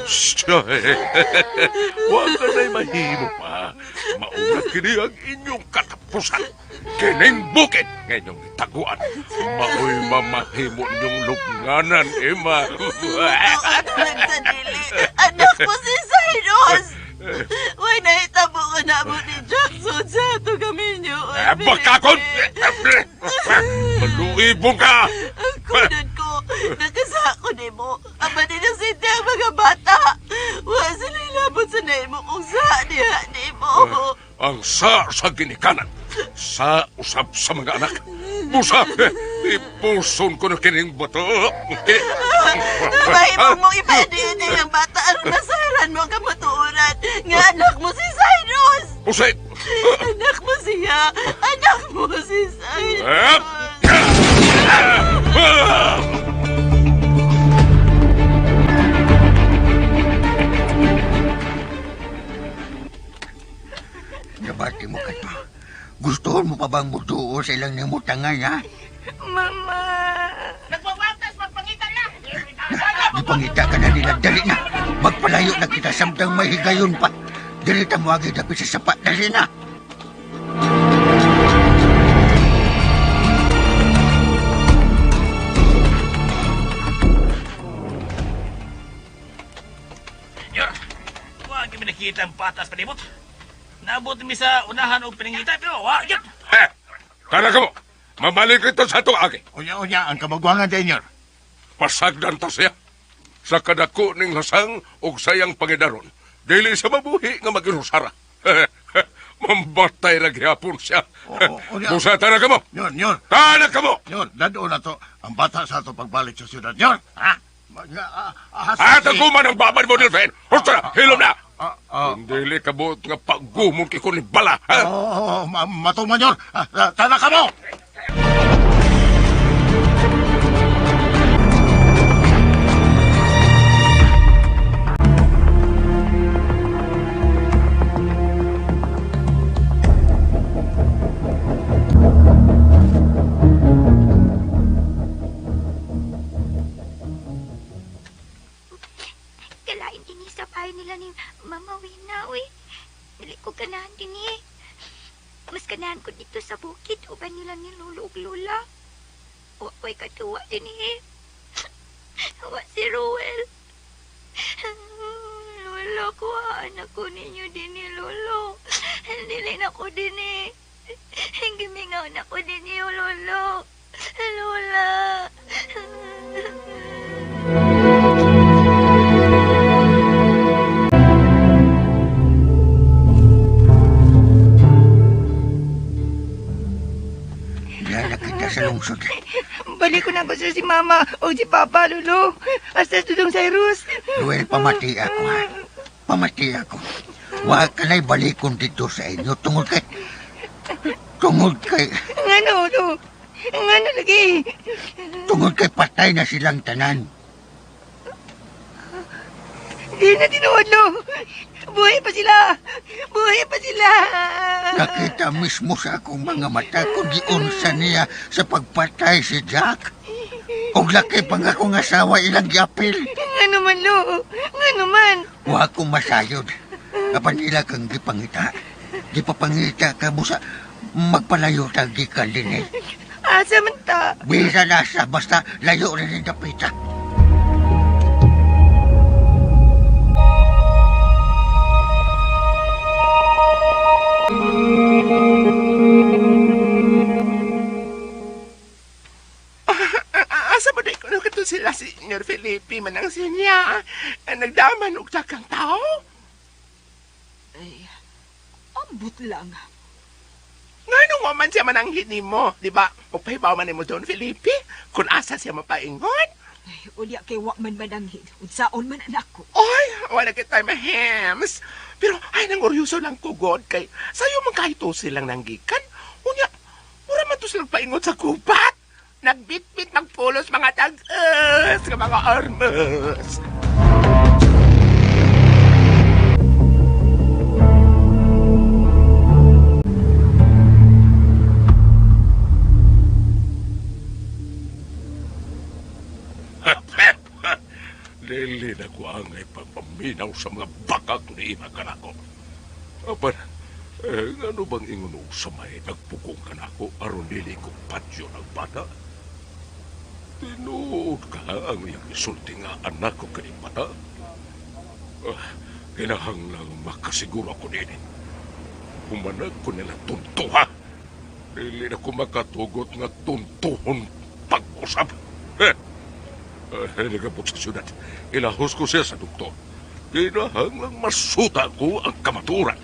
Shh! Huwag ka na'y mahimo pa. Mauna kini ang inyong katapusan. Kining bukid nga inyong itaguan. Maoy mamahimo inyong lubnganan, Emma. Anak sa dili. Anak ko si Cyrus! Way nahitabo ka na mo ni Jackson sa ato kami niyo. Eh, bakakon! Maluibong ka! Ang kunan ko, nakasako ni mo. Ama ni na sinti ang mga bata. Wa sila ilabot sa naimo kung sa diha ni mo. Ang sa ginikanan, sa usab sa mga anak. Busa, ipuson ko na kining bato. Mahimong mong ipadiin ang bata aron masaran mo ang kamatuoran nga anak mo si Cyrus. Pusay! Anak mo siya! Anak mo si Cyrus! Nabati mo ka to. Gusto mo pa bang mutuo sa ilang nimutangan, ha? Mama. Nagpapantas, magpangita na! Ipangita ka na nila. Dali na. Magpalayo na kita samtang may higayon pa. Dali ta mo agi dapit sa sapa. Dali na. Nyor, wa kami nakita ang patas palibot. Naabot mi sa unahan og pinangita pero wa gyud. Eh, tara ka mo. Mabalik ito sa itong agi. Unya-unya ang kamagwangan din, nyor. Pasagdan ta siya. Sa kadako ning lasang og sayang pangidaron. Dili sa mabuhi nga maginusara. Mambatay ra gihapon siya. Unya. Busa, tara ka mo. Nyor, nyor. Tara ka mo. Nyor, dadon na to ang bata sa ato pagbalik sa syudad. Nyor, ha? At ako man ang babad mo, Delphin. Husto na, hilom na. Kung dili ka buot nga pagumon kay ko ni bala, ha? Oo, matuman, Nyor. Tana ka mo! Kalain din sa bahay nila ni Mama Wina, uy. Dili ko ganahan din eh. Mas ganahan ko dito sa bukid uban nila ni Lolo ug Lola. Wa ko'y katuwa din eh. Wa si Ruel. Lolo, kuhaan ako ninyo din ni Lolo. Dili na ko din eh. Gimingaw na ko din niyo, Lolo. Lola. Diyan na kita sa lungsod. Balik ko na ko sa si Mama o si Papa, Lolo. Hasta Dudong Cyrus. Ruel, pamati ako ha. Pamati ako. Wa ka na'y balikon dito sa inyo tungod kay... Tungod kay... Ngano, Lolo? Ngano lagi? Tungod kay patay na silang tanan. Di na tinuod, Lo. Buhay pa sila. Buhay pa sila. Nakita mismo sa akong mga mata kung giunsa niya sa pagpatay si Jack. Og laki pang akong asawa ilang giapil. Ngano man, Lo? Ngano man? Wa ko masayod. Apan ila kang gipangita. Gipapangita ka busa magpalayo ta gikan din eh. Asa man ta? Bisa na sa basta layo rin ang dapita. Asa mo di ko kato sila si Senyor Felipe manang sinya. Nagdaman og dakang tao. Ay, ambot lang. Ngano nga man siya mananghid nimo, di ba? Upahibaw man nimo Don Felipe kung asa siya mapaingon. Ay, unya kay wa man mananghid. Unsaon man anak ko. Oy, wala kitay mahems. Pero ay nang oryoso lang ko god kay sayo man kahito silang nanggikan. Unya, mura man to silang paingon sa gubat. Nagbitbit magpulos mga tag-es nga mga armas. Dili na ko angay pagpaminaw sa mga bakak ni ima kanako. Apan, ano bang ingon og sa may nagpukong kanako aron dili ko patyo ng bata? Tinuod ka ang iyang isulti nga anak ko kaning bata? Kinahanglang makasiguro ako nini. Humanag ko nila tunto, ha? Dili na ko makatugot nga tuntuhon pag-usap. Nagabot sa syudad. Ilahos ko siya sa doktor. Kinahanglang masuta ko ang kamaturan.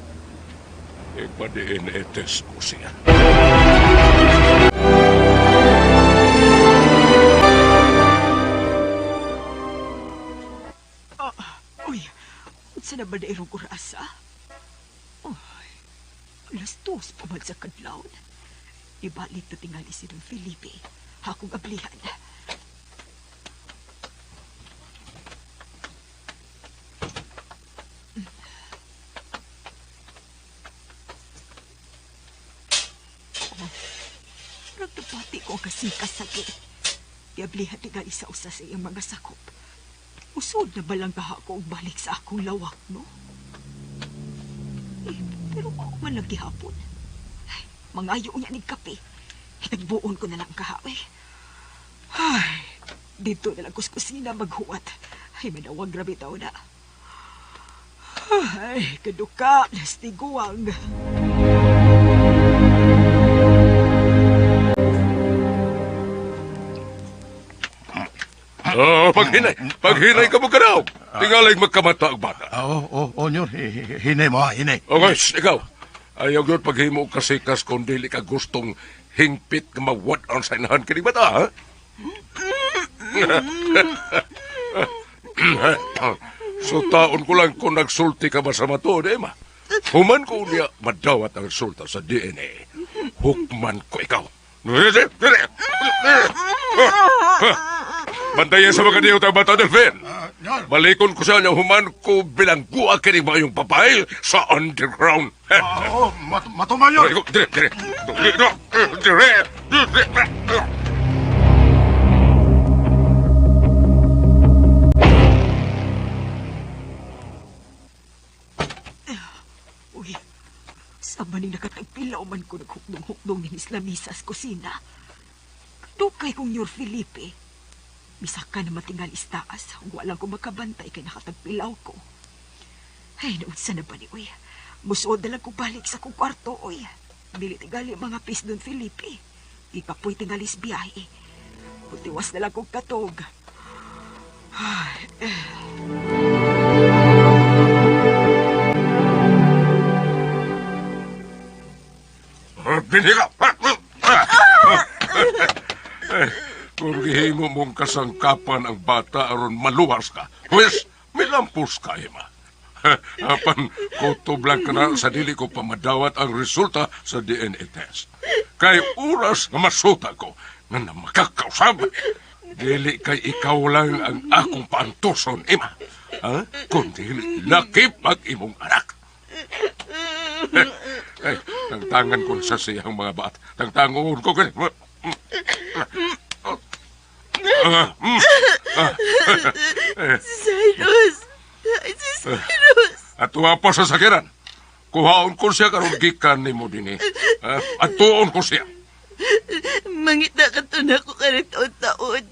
Ipa-DNA test ko siya. Uy, unsa na ba na irong orasa? Ay, 2:00 pa man sa kadlawon. Ibalik na tingali si Don Felipe. Hakong ablihan. Oh, nagdapati ko ang kasing-kasagi. Giablihan tingali sa usa sa iyang mga sakop. Usod na balang kaha ko og balik sa akong lawak, no? Pero ako man lang gihapon. Ay, mangayo niya ning kape. Hitagbuon ko na lang kaha, eh. Ay, dito na lang kus kusina maghuwat. Ay, manawag grabe tao na. Ay, kaduka, nastiguang. Oh, paghinay. Paghinay ka mo kanaw. Tingalay magkamata ang bata. Oo, oh, Nyor. Hinay mo, ha, hinay. Okay, ikaw. Ayaw yun paghimo kasikas kung dili ka gustong hingpit nga mawad-on sa inahan kini bata, ha? So taon ko lang kung nagsulti ka ba sa matuod, Emma. Human ko niya madawat ang resulta sa DNA. Hukman ko ikaw. Bantayan sa mga diyo tayo bata, Delphin. Balikon ko siya niya human ko bilanggua kining maayong babae sa underground. Oo, matuman yun. Dire, dire. Dire, dire, dire. Uy, sa maning nakatagpilaw man ko naghukdong-hukdong ni Lamisa sa kusina. Dukay kong Nyor Felipe. Misaka na matingal istaas, walang ko makabantay kay nakatagpilaw ko. Ay, naunsa na ba ni uy? Musuod na lang ko balik sa kong kwarto, uy. Dili tingali mga pis Don Felipe. Ipapoy tingalis biyahe. Putiwas na lang kong katog. Ay, eh. Binhi ka! Kung gihimo mong kasangkapan ang bata aron maluwas ka, wes, milampos ka, Emma. Apan, kutob lang ka na sa dili ko pamadawat ang resulta sa DNA test. Kay oras nga masuta ko, nga na makakausab, dili kay ikaw lang ang akong paantuson, Emma. Ha? Kung dili lakip ang imong anak. Ay, tangtangan ko sa siyang mga baat. Tangtangon ko gani. Si Cyrus! Ay, si Cyrus! Atuwa pa sa sakiran. Kuhaon ko siya karon gikan nimo dinhi. Atuon ko siya. Mangita ka to na ko karang taon-taon.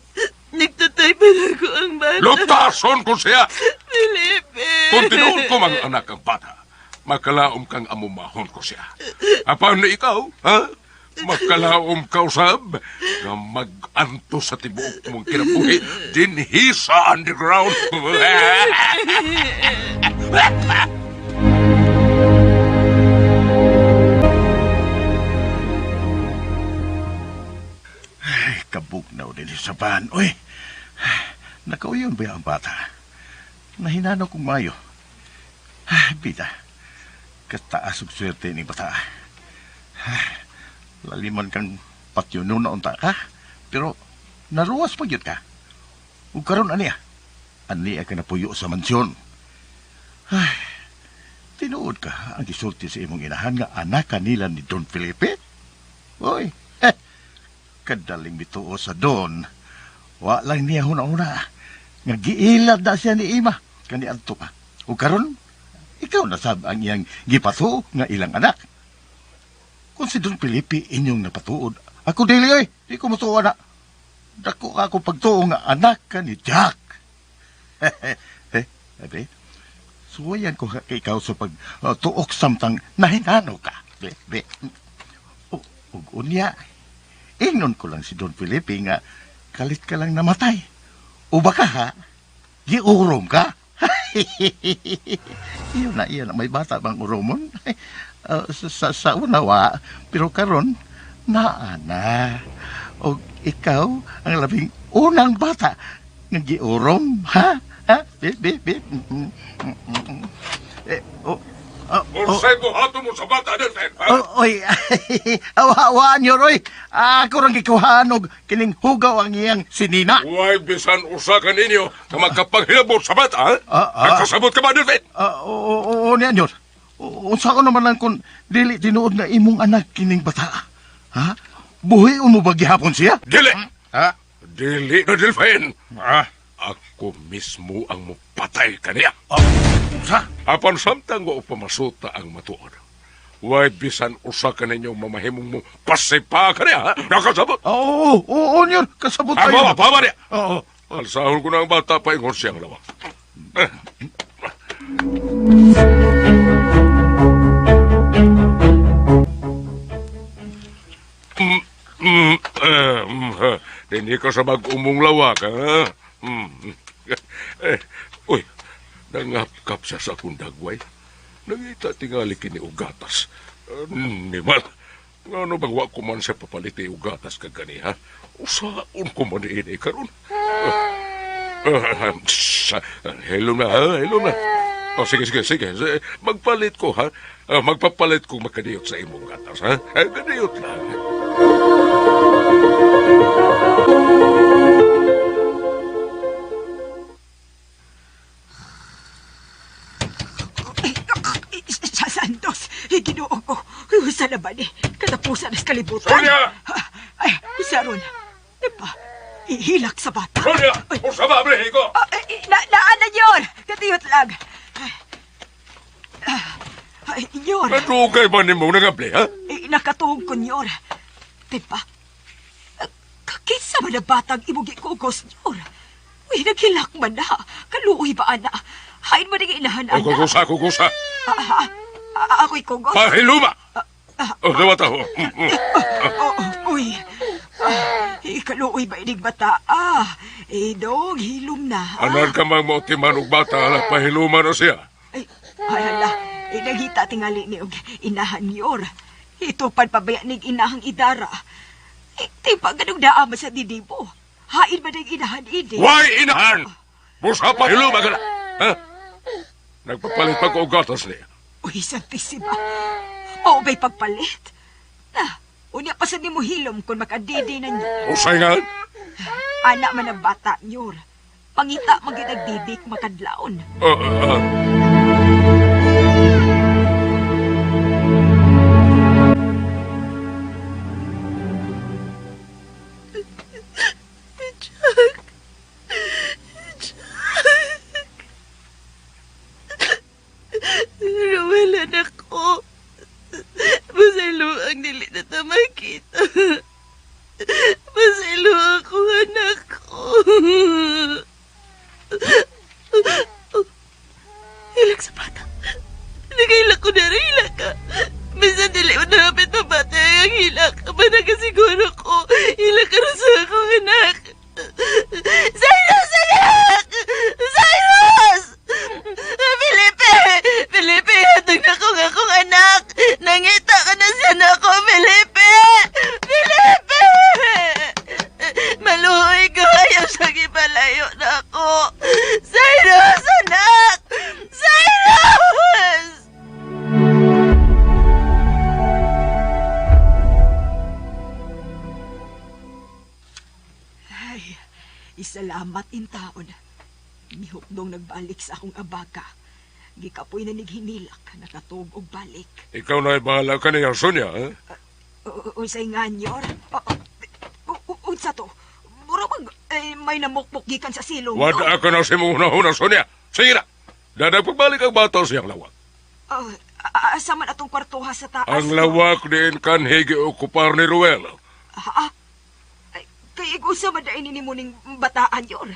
Nagtutoy pa na ko ang bata. Lutason ko siya! Felipe! Kung tinuod ko mga anak ang bata, makalaom kang amumahon ko siya. Apan na ikaw, ha? Makalaom ka usab nga mag-anto sa tibuok mong kinabuhi dinhi sa underground. Ay, kabugnaw din sa van. Uy, nakauyon ba ang bata? Nahinano kong mayo. Ay, bida, kataas og swerte ni bata. Ay, laliman kang patyo na unta ka, pero naruwas pa gyud ka. Ug karon aniya, aniya ka napuyo sa mansyon. Ay, tinuod ka ang gisulti sa imong inahan nga anak kanila ni Don Felipe? Uy, kadaling mituo sa Don. Wa lang niya huna-huna. Nga giilad na siya ni Ima kani adto pa. Ug karon ikaw na sab ang iyang gipatuo nga ilang anak. Kung si Don Felipe inyong napatuod, ako dili oy, di ko mutuo na. Dako ako pagtuo nga anak ka ni Jack. Eh, abi, suwayan ko kay ikaw sa pag tuok samtang nahinano ka. Be, be. Ug unya, ingnon ko lang si Don Felipe nga kalit ka lang namatay. O baka ha, giurom ka. Iyon na, iyon na. May bata bang uromon? Sa unawa, pero karon naa na. O ikaw ang labing unang bata nga giurom, ha? Ha? Be, be, be. Eh, oh, oh, oh. Unsay buhaton mo sa bata, Delphin? Oh, oy, awa-awaan yun, oy. Ako rang gikuhaan og kining hugaw ang iyang sinina. Huwag bisan usa ka ninyo na magkapanghilabot sa bata, ha? Nagkasabot ka ba, Delphin? Oo, niyan yun. Unsa ko naman lang kung dili tinuod nga imong anak kining bata. Ha? Buhi mo ba gihapon siya? Dili! Ha? Dili na, Delphin! Ha? Ako mismo ang mupatay kaniya. Unsa? Apan samtang wa pamasuta ang matuod. Way bisan usa ka ninyong mamahimong mo pasipa kaniya, ha? Nakasabot? Oo, oo, yun. Kasabot tayo. tayo. Pama, niya. Oo. Alsahon ko na ang bata pa ingon siyang lawak. Hindi ka sa mag-umong lawak, ha? Uy, nangapkap siya sa akong dagway. Nangita tingali kini og gatas. Nimal, ngano bang wa ko man siya papaliti og gatas kaganiha? Usaon ko man ini karon. Hello na, ha? Hello na. Oh, sige, sige, sige. Magpalit ko, ha? Magpapalit ko makadiyot sa imong gatas, ha? Kadiyot lang. Sa Santos, Ginoo ko. Sa laban eh. Katapusan sa kalibutan. Sonia! Ay, saron. Diba? Ihilak sa bata. Sonia! Usa ba, bre, ko? Naan na yun! Katiyot lang. Ay, Nyor. Nadugay ba ni mo nangable, ha? Eh, nakatuog ko, Nyor. Diba? Kakisa man na batang imugi ko, Nyor. Uy, naghilak man na. Kaluoy ba, ana? Hain mo nang inahan, ana. Kukusa, kukusa. Ako'y kugos. Pahiluma! Oh, dawata ho. Uy, ikaluoy ba inig bata? Dog, hilom na. Anan ka mang mautiman og bata, ala, pahiluma na siya. Ay, hala, nagita tingali ni og inahan yor. Itupad pabaya nig inahang idara. Di pa ganong naa man sa didibo. Hain ba ning inahan ini? Why inahan? Busa pahiluma ka na. Ha? Nagpapalit pa ko og gatas niya. Uy, Santisima. Mao ba'y pagpalit? Na, unya pa sa nimo hilom kung makadidi na niyo. Usay nga. Ana man ang bata, nyor. Pangita man gyud nagdidik makadlaon. Jack! Jack! Ruel, anak ko. Masaylo ang dili na ta makita. Masaylo ako, anak ko. Hilak sa bata. Nagahilak ko na rin, hilak ka. Minsan dili mo na hapit mabatay ang hilak. Managasiguro ko, hilak ka rin sa akong anak. Cyrus, anak! Cyrus! Felipe! Felipe, hatag na kong akong anak! Nangita ka na siya na ako, Felipe! Felipe! Maluhoy ko, ayaw siyang ipalayo na ako. Cyrus, anak! Cyrus! Ay, isalamat in taon. Mihukdong nagbalik sa akong abaka. Gikapoy na nighinilak, nakatug og balik. Ikaw na bahala ka niya, Sonia, ha? Unsay nga, nyor? Unsa to? Mura mag, may namukpok gikan sa silong. Wada ka na sa imong hunahuna, Sonia. Sige na. Dadag pagbalik ang bata siyang lawak. Asa man atong kwartuha sa taas? Ang lawak diin kanhi giokupar ni Ruel. Ay, kay usa man dai nimo ning bataan, yor.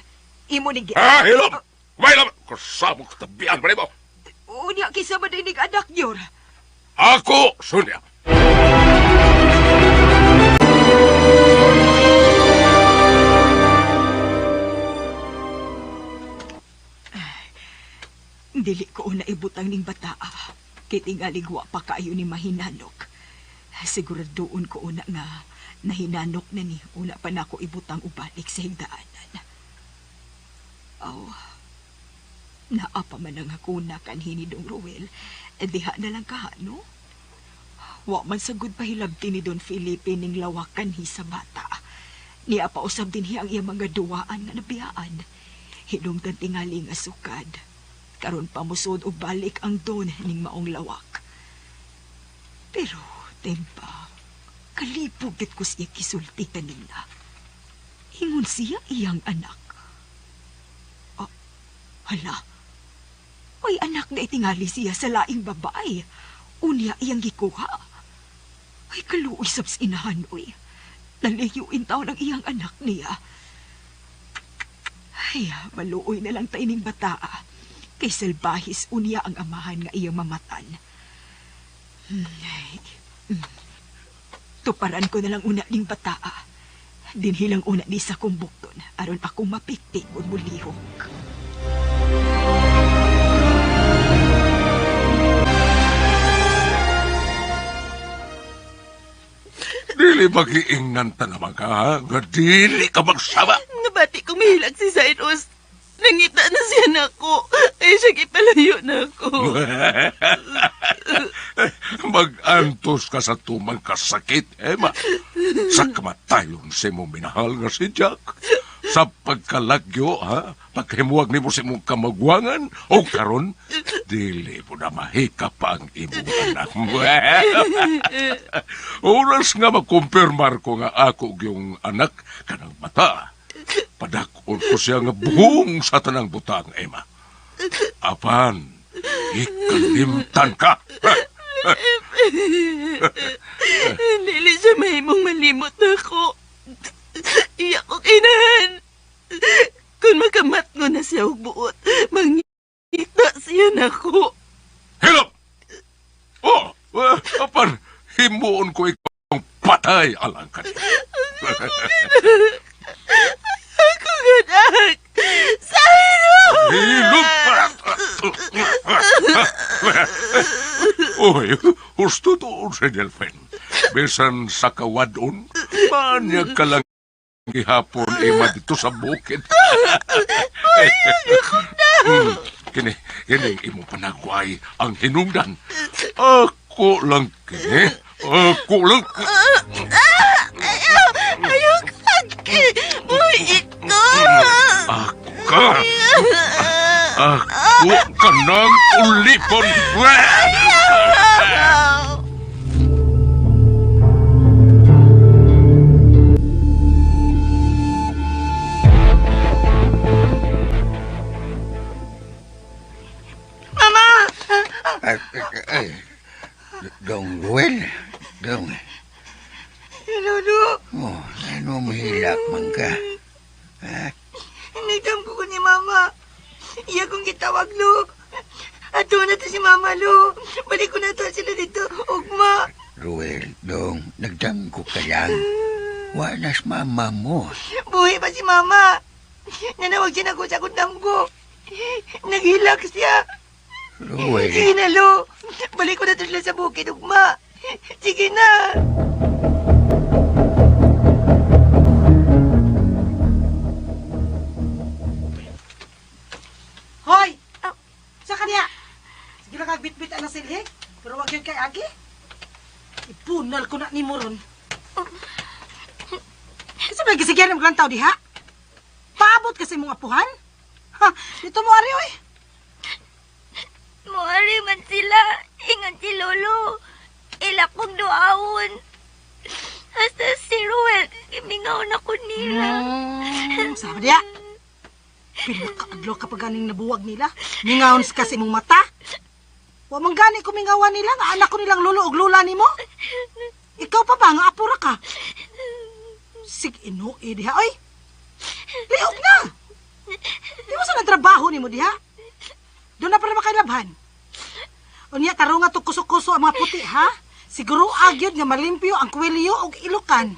Imo ning Ah, hilom! Kumailom! Kasama ka tabian pa nimo. Unya kinsa man dai ning anak, yor. Ako, Sonia. Dili ko na ibutang ning bataa. Kay tingali wa pa kaayo ni mahinanok. Siguradoon ko una nga nahinanok na ni una pa nako ibutang ubalik sa higdaanan. Aw, naa pa man ang hakuna kanhi ni Dong Ruel, diha na lang ka, no? Wa man sagud pahilabti ni Don Felipe ning lawakan hi sa bata. Niya pa usab din hi ang iyang mga duwaan nga nabiyaan. Hinungdan tingali nga sukad. Karon pa musod og balik ang don ning maong lawak. Pero, tempa, kalipog dit ko siya kisulti kanina. Ingon siya iyang anak. Ah, hala, may anak na itingali siya sa laing babae. Unya iyang gikuha. Ay, kaluoy sab sa inahan, uy. Naliyuin taon ang iyang anak niya. Ay, maluoy na lang tayo ning bataa. Kay salbahis unya ang amahan nga iyang mamatan. Tuparan ko na lang una ning bataa. Dinhilang una ni sa kong bukton, aron akong mapikpik ug mulihok. Dili magiingnan ta naman ka, ha? Nga dili ka magsama. Nabati kong mihilak si Cyrus. Nangita na siya nako. Ay siya gipalayo na ako. Mag-antos ka sa tumang kasakit, Emma. Sa kamatayon sa imong minahal nga si Jack. Sa pagkalagyo, ha? Pagkahimuwag nimo sa imong kamagwangan, o karon, dili mo na mahika pa ang imong anak. Oras nga makumpirmar ko nga ako yung anak kanang bata. Padak-on ko siya nga buhong sa tanang butang, Emma. Apan, ikalimtan ka. Dili siya mahimong malimot nako. Iya ko kinahan. Kung makamatngon na siya og buot, mangita siya nako. Hilop! Oh, apan, himuon ko ikaw patay alang ka niya. Ako ganak! Cyrus! Hilop! Uy, husto doon si Delphin. Bisan sa kawadon, manyag ka lang gihapon ima dito sa bukid. Kini, kini imong panagway ang hinungdan. Ako lang kini. Ako lang. Ayaw! Ayaw ka! Uy, ikaw! Ako ka. Ako ka ng ulipon. Ayaw! Mama! Ay, ay, Dong Ruel, Dong. Lolo! Oh, ano mahilak man ka? Ha? Nagdam ko ni Mama. Iya kong gitawag, Lo. Ato na to si Mama, Lo. Balik ko na to sila dito. Ugma. Ruel, Dong, nagdamgo ka lang. Wala sa mama mo. Buhi pa si Mama. Nanawag siya na ko sa akong damgo. Naghilak siya. Ruel. Sige na, Lo. Balik ko na to sila sa bukid, ugma. Sige na. Hoy! Sa kanya! Sige lang kag bitbit ang silhig, pero wag yun kay Agi. Ipunal ko na ni mo ron. Kasi may gisigyan ng tao diha? Paabot kasi mong apuhan? Ha, dito mo ari oy. Muari man sila. Ingan si Lolo. Ila kong duawon. Hasta si Ruel, gimingaw na ko nila. Sabi diya. Pinakaadlo kapag ganing nabuwag nila. Mingaon kasi mong mata. Wa man gani ko mingawan nila nga anak ko nilang lolo og lola nimo. Ikaw pa ba nga apura ka? Sig inui diha oy. Lihok na. Di mo sa trabaho nimo diha. Doon na para makailabhan. Unya tarunga to kuso-kuso ang mga puti ha. Siguro agyod nga malimpyo ang kwelyo og ilukan.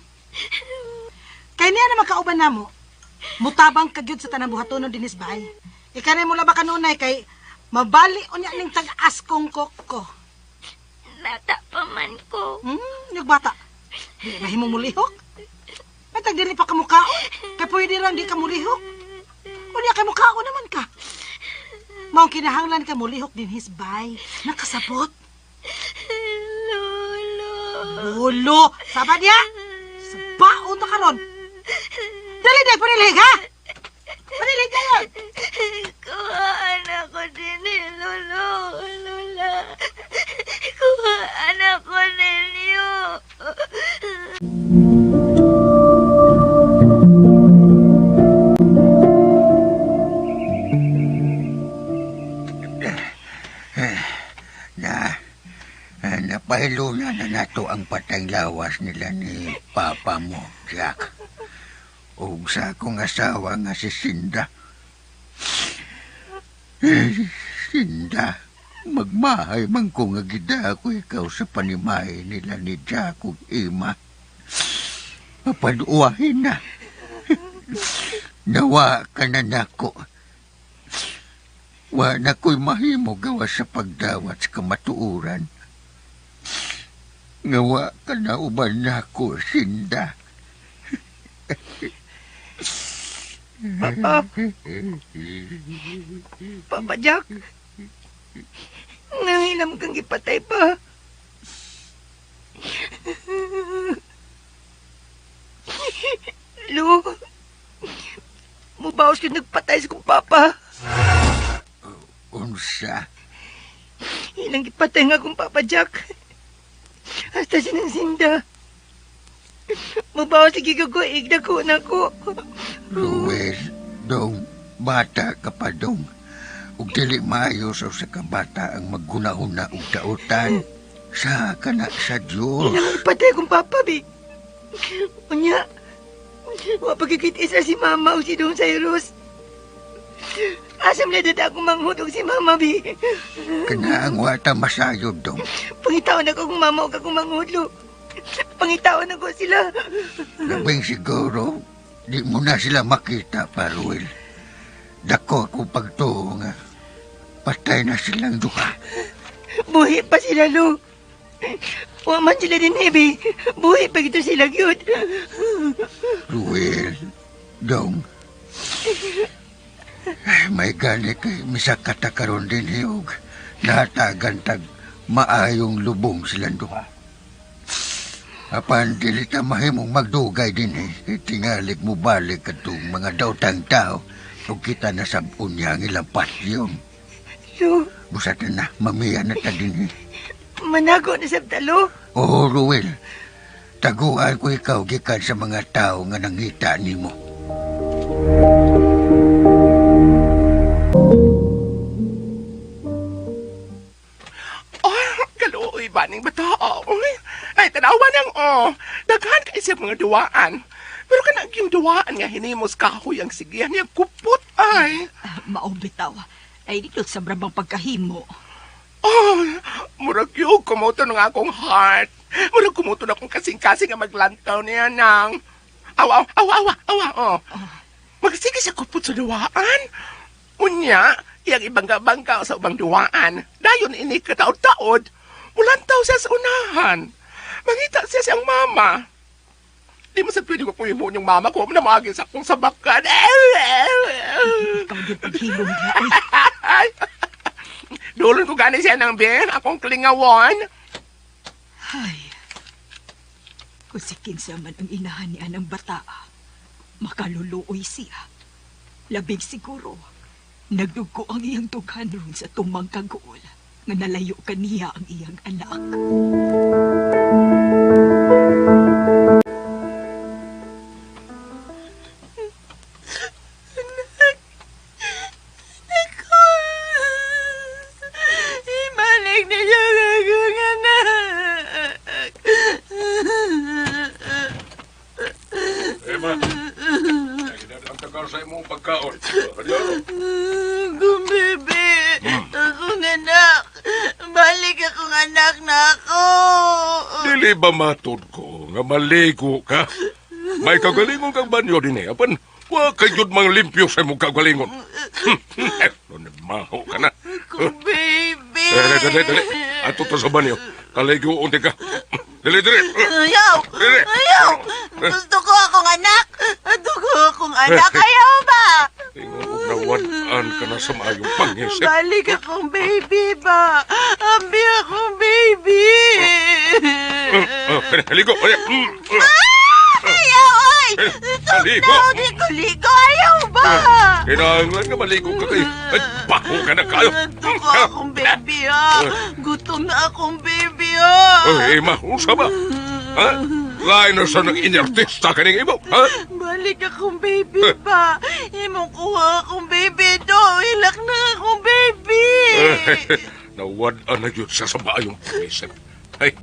Kay niya na makauban namo. Mutabang kagyud sa tanang buhatonon dinis bay. Ikanay mo laba kanunay kay mabali unya ning tag-as kong koko. Bata pa man ko. Yung bata. Dili mahimong mulihok. Ay tag dili pa ka mukaon. Kay pwede lang di ka mulihok. Unya kay mukaon naman ka. Maong kinahanglan ka mulihok din his bay. Nakasabot. Lolo. Lolo, saba niya. Sa baon ta karon. Dali dali panilig ha. Panilig kayo. Kuhaan ako din eh, Lolo. Lola. Kuhaan ako ninyo. Na, napahiluna na nato ang patay lawas nila ni Papa mo, Jack. Ug sa akong asawa nga si Sinda. Eh, Sinda, magmahay man ko nga gida ako ikaw sa panimahay nila ni Jack ug Ima. Mapaluwahin na. Nawa ka na nako. Wa na ko'y mahimo gawa sa pagdawat sa kamatuoran. Nga wa ka na uban nako, Sinda. Papa. Papa Jack. Nangilam kang gipatay pa. Lu, mubawas ko nagpatay sa kong papa. Unsa? Ilang gipatay nga akong Papa Jack. Hasta sinangsinda. Mubawas lagi ko igda ko na ko. Ruel, dong, bata ka pa dong. Ug dili maayo sa usa ka bata ang maggunahuna og dautan. Sa kana sa Dios. Ilang gipatay akong papa, bi. Unya, wa pagkikit isa si mama o si Don Cyrus. Asam na dada akong manghud og si mama, bi. Kana ang wata masayod dong. Pangitaon ako kung mama o akong manghudlo. Pangitaon ako sila. Labing siguro, di mo na sila makita pa, Ruel. Dako ako pagtuo nga. Patay na silang duha. Buhi pa sila, Lu. Wa man sila din, Hebi. Buhi pa gito sila, gyud. Ruel, dong. Ay, may gani kay misakata karon din hiyog. Natagan tag maayong lubong silang duha. Apan dili ta mahimong magdugay din eh. Kay Tingalik mo balik katong mga daotang tao ug kita na sab-on niya ang ilang pasyon. Lu, Busatan na, mamiya na ta din eh. manago na sa talo. Oo, Ruel. Taguan ko ikaw gikan sa mga tao nga nangita nimo. Oh, kaluoy ba ning bata? Oy. Ay, tanawa nang oh. Daghan kay siya mga duwaan. Pero kanang yung duwaan nga hinimos kahoy ang sigihan niya kupot ay. Mao bitaw. Ay dito sa brabang pagkahimo. Oh, murag yung kumuto ng akong heart. Murag kumuto na akong kasing-kasing nga maglantaw niya nang. Awa, awa, awa, awa, oh. Magsige siya kupot sa duwaan. Unya, iyang ibangga-bangga sa ubang duwaan. Dayon ini kataod-taod. Mulantaw siya sa unahan. Mangita siya siyang mama. Di mo sa pwede ko kung yung mama ko. Namagi sa akong sabakan. Ikaw din paghilom niya. Ay. Dulon ko gani siya ng Ben, akong klingawan. Ay. Kung si kinsa man ang inahan ni anang bata, makaluluoy siya. Labing siguro, nagdugo ang iyang dughan ron sa tumang kaguol nga nalayo kaniya ang iyang anak. Ibalik na siya akong anak. Emma, ang tagal sa imong pagkaon. Kung bebe, akong anak. Balik akong anak na ako. Dili ba matud ko nga maligo ka? May kagalingon kang banyo din eh. Apan, wa kay jud mang limpyo sa imong kagalingon. Maho ka na. Kung baby. Dali, dali, dali. Ato ta sa banyo. Kaligo unti ka. Dali, dali. Ayaw! Dali. Ayaw! Gusto ko akong anak! Gusto ko akong anak! Ayaw ba? Nawad-an ka na sa maayong pangisip. Balik akong baby ba? Ambi akong baby! Haligo. Ayaw! Ay! Haligo. No, di ko ligo! Ayaw ba? Kinahanglan nga maligo ka kay. Ay, baho ka na kayo. Gusto ko akong baby ah! Gutom na akong baby ah! Ay, Emma, unsa ba? Ha? Lain na sa nang inartista kaning imo, ha? Balik akong baby ba? Imong kuha akong baby do! Hilak na akong baby! Nawad-an na yun siya sa maayong pangisip. Ay,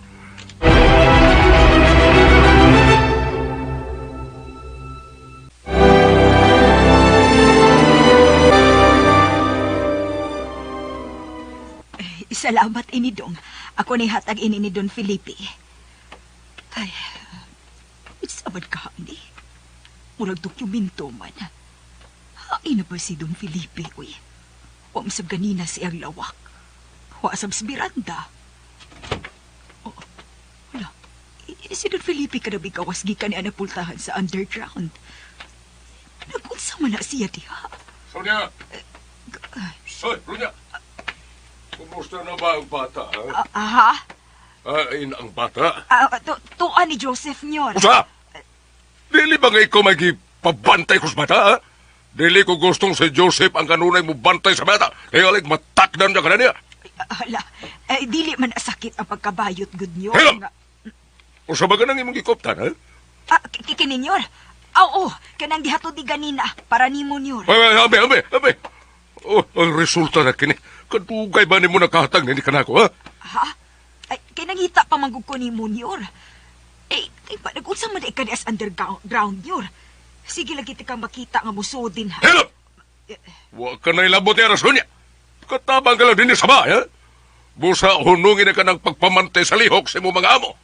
Salamat ini dong. Ako ni hatag ini ni Don Felipe. Ay, sabad ka ni. Murag dokumento man. Ay na ba si Don Felipe, uy? Wa masab ganina siyang lawak. Wa sab si Miranda. Oh, wala. Si Don Felipe kanabi kawas gikan ni anapultahan sa underground. Unsa man na siya diha? Sonia! Soy, Runya! Kumusta na ba ang bata, ha? Aha? Ain ang bata? Tuan ni Joseph, Nyor. Usa! Dili ba nga ikaw magipabantay ko sa bata, ha? Dili ko gustong si Joseph ang kanunay mo bantay sa bata. Kaya alik matakdan niya ka na niya. Hala, eh, dili man sakit ang pagkabayot, good Nyor. Hello! Usa ba ka nang imong gikoptan, ha? Kini, Nyor. Oo, kanang gihatod di ganina para nimo, Nyor. Ay, ay, abe, abe, abe. Oh, ang resulta na kini. Kadugay ba nimo nakahatag nini kanako, ha? Ha? Ay, kay nangita pa manggug ko nimo, Nyor. Eh, kay pa nag-unsa man di ka as underground, Nyor. Sige lagi ti kang makita nga musodin, ha? Hello! Wa ka na ilabot ni rason niya. Katabang ka lang din sa bahay, ha? Busa hunungin na ka ng pagpamantay sa lihok sa imong mga amo.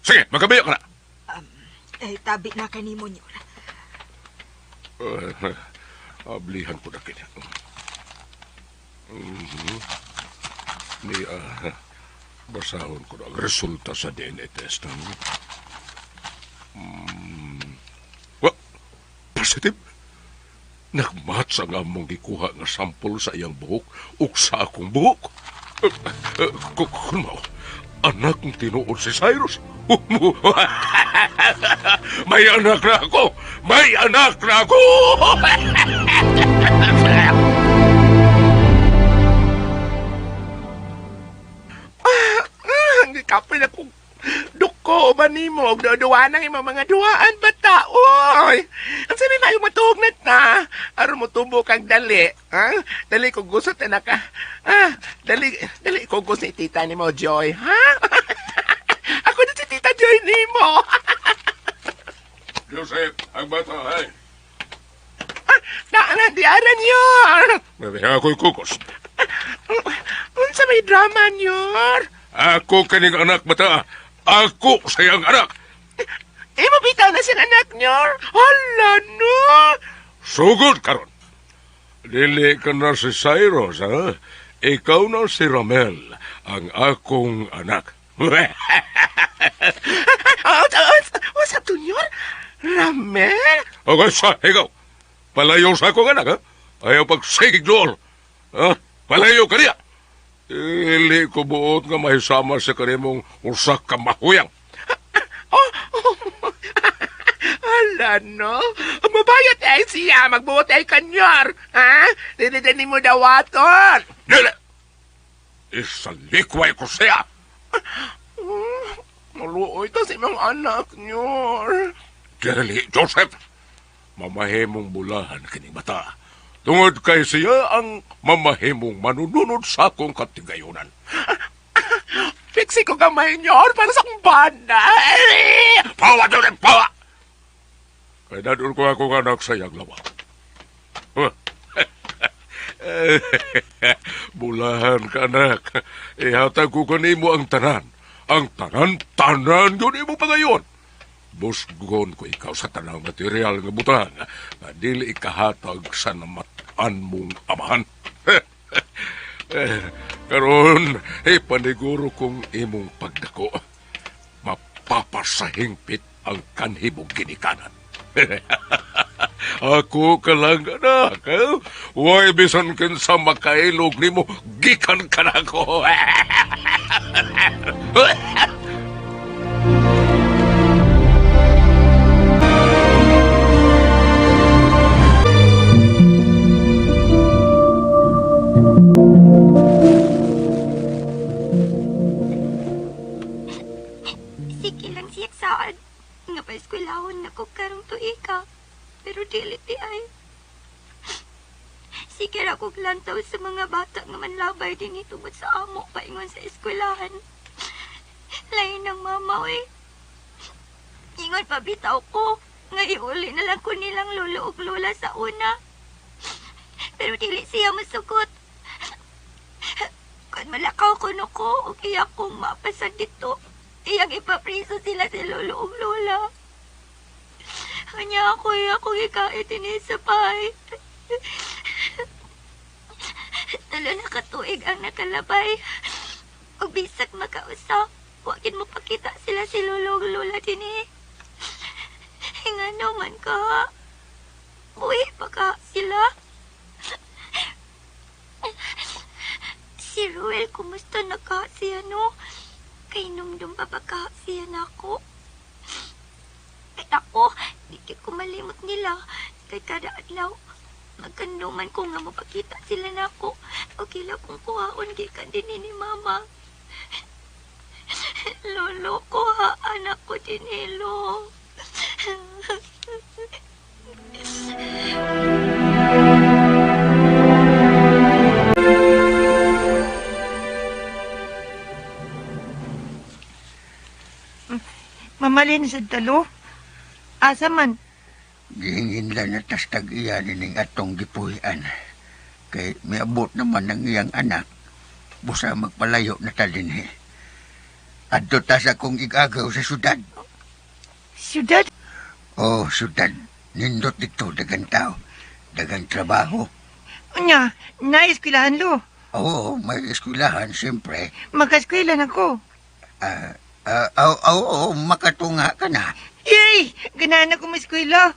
Sige, magkabiya ka na. Eh, tabi na ka nimo, Nyor. Ablihan ko na kini. Mhm. Ni, basahon ko na ang resulta sa DNA test. Wa, positive. Nagmatch ang among gikuha nga sample sa iyang buhok ug sa akong buhok. Kung mao, anak ng tinuod si Cyrus. May anak na ako! May anak na ako! Gikapil akong duko ba nimo og duwa nang imong mga duwaan bata. Oy. Ang sabi mayo matuog na ta. Aron mo tubo kag dali, ha? Dali ko gusot na ka. Ah, dali dali ko gusot ni tita nimo Joy, ha? Ako na si Tita Joy nimo. Joseph, ang bata, ay. Na di aran yor. May ako'y kukos. Unsa may drama nyor? Ako kaning anak bata. Ako sayang anak. Imo bitaw na siyang anak nyor. Hala no. Sugod karon. Dili ka na si Cyrus, ha? Ikaw na si Ramel, ang akong anak. Unsa to nyor? Ramel? Okay, sa, ikaw. Palayo sa akong anak, ha? Ayaw pagsigig dool. Ha? Palayo ka niya. Ili ko buot nga mahisama sa kanimong usa ka mahuyang. Hala no. Mabayot ay siya. Magbuot ay kanyor. Ha? Dili din mo dawaton. Dili! Isalikway ko siya. Maluoy ta sa imong anak nyor. Dili, Joseph. Mamahimong bulahan kining bata. Tungod kay siya ang mamahimong manununod sa akong katigayonan. Fixi ko gamay nyor para sa akong bana. Pawa, Joseph! Pawa! Kay dadon ko akong anak sa iyang lawa. Bulahan ka, anak. Ihatag ko kanimo ang tanan. Ang tanan, tanan yun imo pagayon. Busgon ko ikaw sa tanang material nga butang nga dili ikahatag sa namatan mong amahan. Karon, paniguro kong imong pagdako. Mapapasahingpit ang kanhibong ginikanan. Ako ka lang, anak. Eh? Way bisan kinsa makailog nimo, gikan ka na ako. Sige lang siya saan. Nga pa eskwelahon na ko karong tuig ka. Pero dili ti ay. Sige ra ko lantaw sa mga bata nga manlabay din tungod sa amo paingon sa eskwelahan. Lain ng mama oy. Ingon pa bitaw ko nga iuli na lang ko nilang lolo ug lola sa una. Pero dili siya masukot. Kun malakaw ko no ko ug iya kong mapasad dito. Iyang ipapriso sila si lolo ug lola. Anya ako, iya akong ikait ini sa pay. Talo na katuig ang nakalabay. Ug bisag makausap, wagin mo pakita sila si lolo ug lola dinhi. Ingano man ka. ko eh. Baka sila. Si Ruel, kumusta na ka siya no? Kay numdum pa ba ka siya na ako? Kay ako, di kay ko malimot nila. Kay kada adlaw, magkanduman ko nga mapakita sila na ako. O kila kong kuhaon gikan din ni Mama. Lolo ko ha, anak ko din lo. Mamalin sa talo. Asa man? Gihingin lang na tas tag-iya ning atong gipuhian. Kay miabot naman ang iyang anak. Busa magpalayo na ta dinhi. Adto ta sa akong igagaw sa syudad. Syudad? Oh, syudad. Nindot dito, dagang tao. Dagang trabaho. Unya, naeskwelahan lo. Oo, may eskwelahan, siyempre. Makaeskwela na ko. Oo, makatunga ka na. Yay! Ganahan ako maeskwela.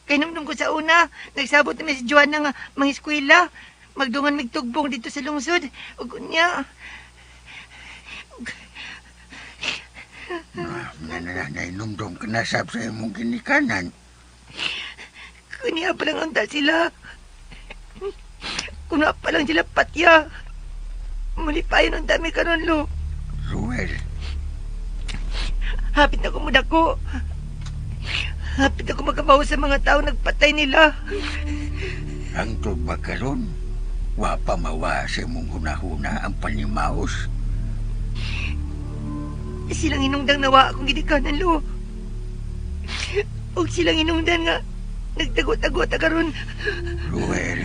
Kay nung ko sa una, nagsabot na si Joanna nga mangiskwela. Magdungan migtugbong dito sa lungsod. Ug unya, Nainumdum ka na sab sa imong ginikanan. Kuniya pa lang unta sila. Kuna pa lang sila patya. Muli pa yun ang dami karon lo. Ruel, Hapit na kumudako. Hapit ako makabaw sa mga tao nagpatay nila. hangtod ba karon? Wa pa mawa sa imong hunahuna ang panimaos. Silang inungdang nawa akong gidikanan lo. Og silang inungdan nga nagtago-tago ta karon. Ruel,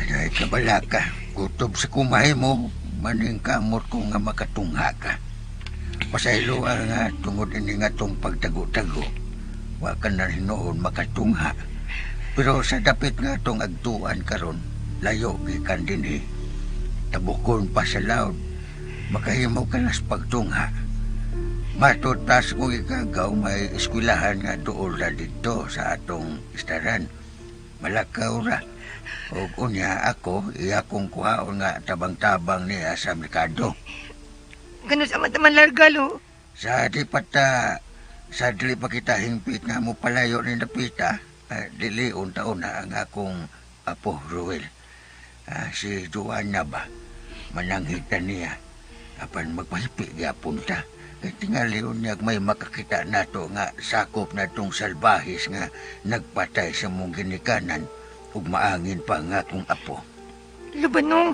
dahil kabala ka, kutob sa kumahay mo, maning kamot ko nga makatungha ka. Pasaylo ang nga tungod ini nga tong pagtago-tago. Wa ka na hinuon makatungha. Pero sa dapit nga tong agtuan karon, layo gikan dinhi. Tabukon pa sa laod, makahimo ka nas pagtungha. Matutas kong ikagaw may eskwelahan nga duol ra didto sa atong istaran. Malakaw ra. Og unya ako, iya kong kuhaon nga tabang-tabang niya sa merkado. Ganun sa mata man larga lo. Sa di pa ta, sa dili pa kita hingpit nga mo palayo ni Napita, dili unta na ang akong apo Ruel. Si Joanna ba, mananghitan niya. Apan magpahipi gyapon ta. Kay tingali unyag may makakita nato nga sakop na tong salbahis nga nagpatay sa mong ginikanan ug maangin pa nga akong apo. Lubanong.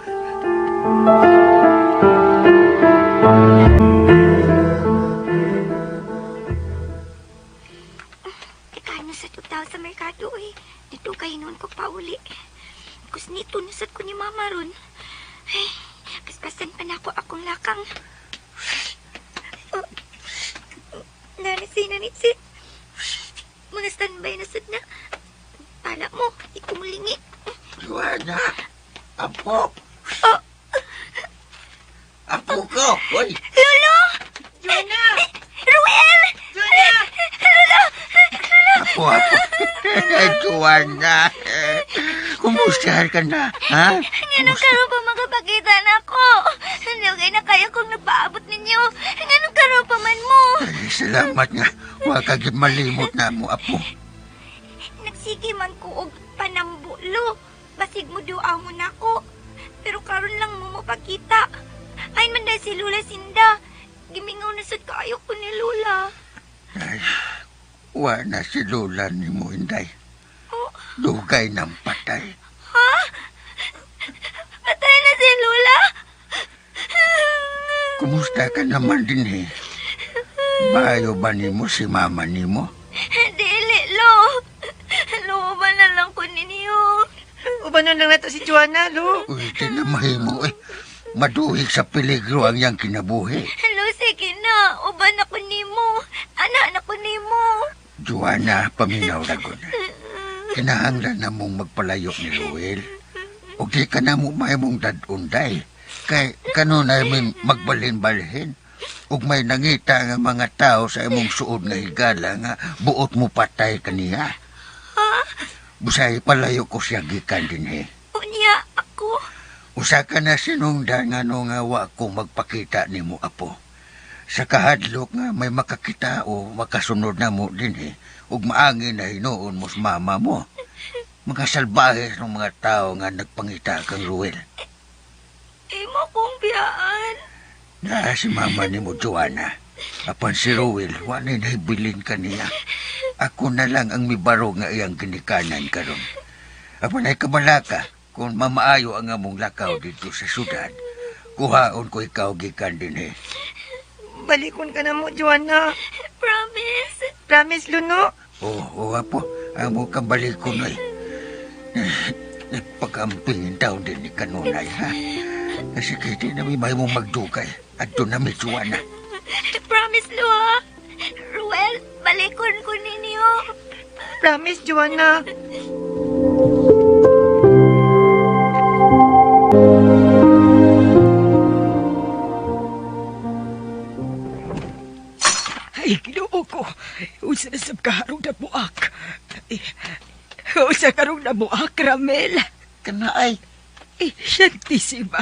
Teka, nasa tutaw sa merkado eh. Dito kay noon ko pauli. Kus nito nasad ko ni Mama ron. Ay, paspasan pa na ako akong lakang. Oh, nanisi, nanisi. Mga standby na sad na. Pala mo, di ko mulingi. Joanna! Apo! Apo ko! Hoy! Lolo! Joanna! Ruel! Joanna! Lolo! Lolo! Apo, apo. Joanna! Kumusta ka na, ha? Nganong karon pa makapakita na ako? Nugay na kaya kong nagpaabot ninyo. Nganong karon pa man mo? Ay, salamat nga. Wa ka gyud malimot na mo, apo. Nagsige man ko og panambulo. Basig mo duaw mo na ko. Pero karon lang mo mapakita. Ay man dahil si Lula Sinda. Gimingaw na sad kaayo ko ni Lula. Ay, wa na si Lola ni mo, Inday. Dugay ng patay. Ha? Patay na si Lula? Kumusta ka naman din eh? Bayo ba nimo si mama nimo? Dili, Lo. Lo, ba na lang ko ninyo? Ubanon lang nato si Joanna, lo. Uy, di na mahimo eh. Maduhig sa peligro ang iyang kinabuhi. Lo, sige na. Uban ako nimo. Anak na ko nimo. Joanna, paminaw ragon. Kinahanglan na mong magpalayo ni Ruel. O di ka na mo mahimong dadunday. Kay kanunay min magbalhin-balhin. Ug may nangita nga mga tao sa imong suod nga higala nga buot mo patay kaniya. Ha? Busay palayo ko siya gikan dinhi. Unya ako. Usa ka na sinungdan nga no nga wa ko magpakita nimo apo. Sa kahadlok nga may makakita o makasunod na mo dinhi ug maangin na hinuon mo sa mama mo. Mga salbahe ng mga tao nga nagpangita kang Ruel. Imo kong biyaan. Na si mama nimo Joanna. Apan si Ruel, wa na nahibilin kaniya. Ako na lang ang mibaro nga iyang ginikanan karon. Apan ay kabalaka kung mamaayo ang among lakaw dito sa syudad. Kuhaon ko ikaw gikan dinhi. Balikon ka na mo, Joanna. Promise. Promise, Luno. Oo, oh, apo. Amo kang balikon ay. Nagpagampingin taon din ni kanunay, ha? Kasi kiti na may mong magdukay. At doon na may Joanna. Promise, Lua. Ruel, balikon ko ninyo. Promise, Joanna. Ay, Ginoo ko. Unsa na sab kaharong nabuak. Ay, unsa karong nabuak, Ramel? Kana ay. Eh, Shantisima.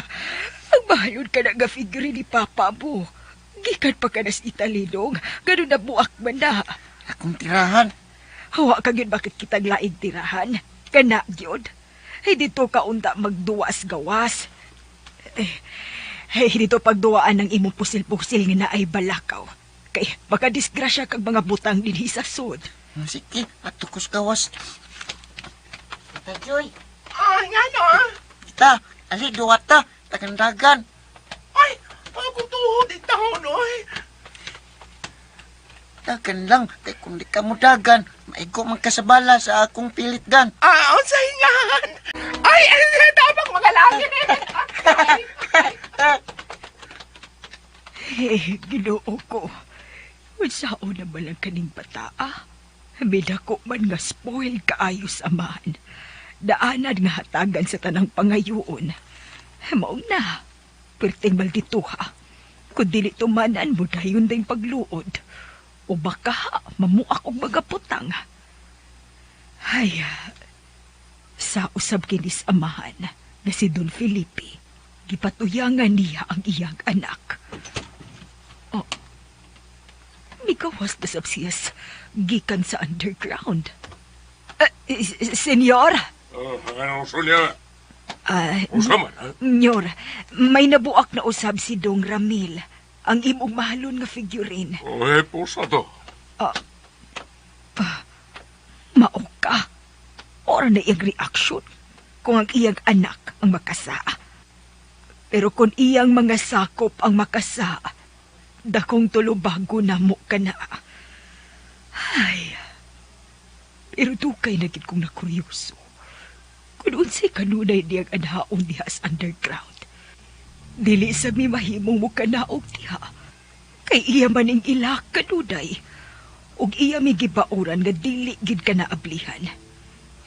Ang mahayon ka na nga figure ni Papa mo. Gikan pa ka na sa Italy, dong. Ganun nabuak man na. Akong tirahan. Hawa ka gyud bakit kitang laing tirahan. Kana gyud. Ay, dito ka unta magduwas gawas. Eh, ay, dito pagduwaan ng imong pusil-pusil nga naay balakaw. Kay baka disgrasya kag mga butang dinhi sa sud. Sige, ato ko sa gawas. Tita Joy. Ah, nga no ah. Tita, ali duwata, ta. Tagandagan. Ay, akong tuhod itahon, oy. Dagan lang, kay kung di ka mo dagan, maigo man ka sa bala sa akong pilit gan. Ah, unsay ngan? Ay, ay, tabang mga langit. Eh, Ginoo ko. Unsaon naman lang kaning bataa? Midako man nga spoil kaayo sa amahan. Daanan nga hatagan sa tanang pangayoon. Mao na, perting maldituha. Kung dili tumanan mo dayon ding pagluod. O baka mamuak og mga putang. Ay, sa usab kinis amahan nga si Don Felipe, gipatuyangan niya ang iyang anak. Oh, mikawas na sab siyas gikan sa underground. Senyor? Oh, ano Sonia? Ah, Usa man, ha? Nyor, may nabuak na usab si Dong Ramil, ang imong mahalon nga figurine. Oh, eh, pusa to. Mao ka. Ora na iyang reaksyon kung ang iyang anak ang makasaa. Pero kung iyang mga sakop ang makasaa, dakong tulubago na mo ka na. Ay, pero dukay na gid kong nakuryoso. Kung unsay kanunay niyang anhaon diha sa underground. Dili sa mi mahimong mo kanaog diha. Kay iya man ing ila kanunay. Ug iya mi gibauran nga dili gid ka naablihan.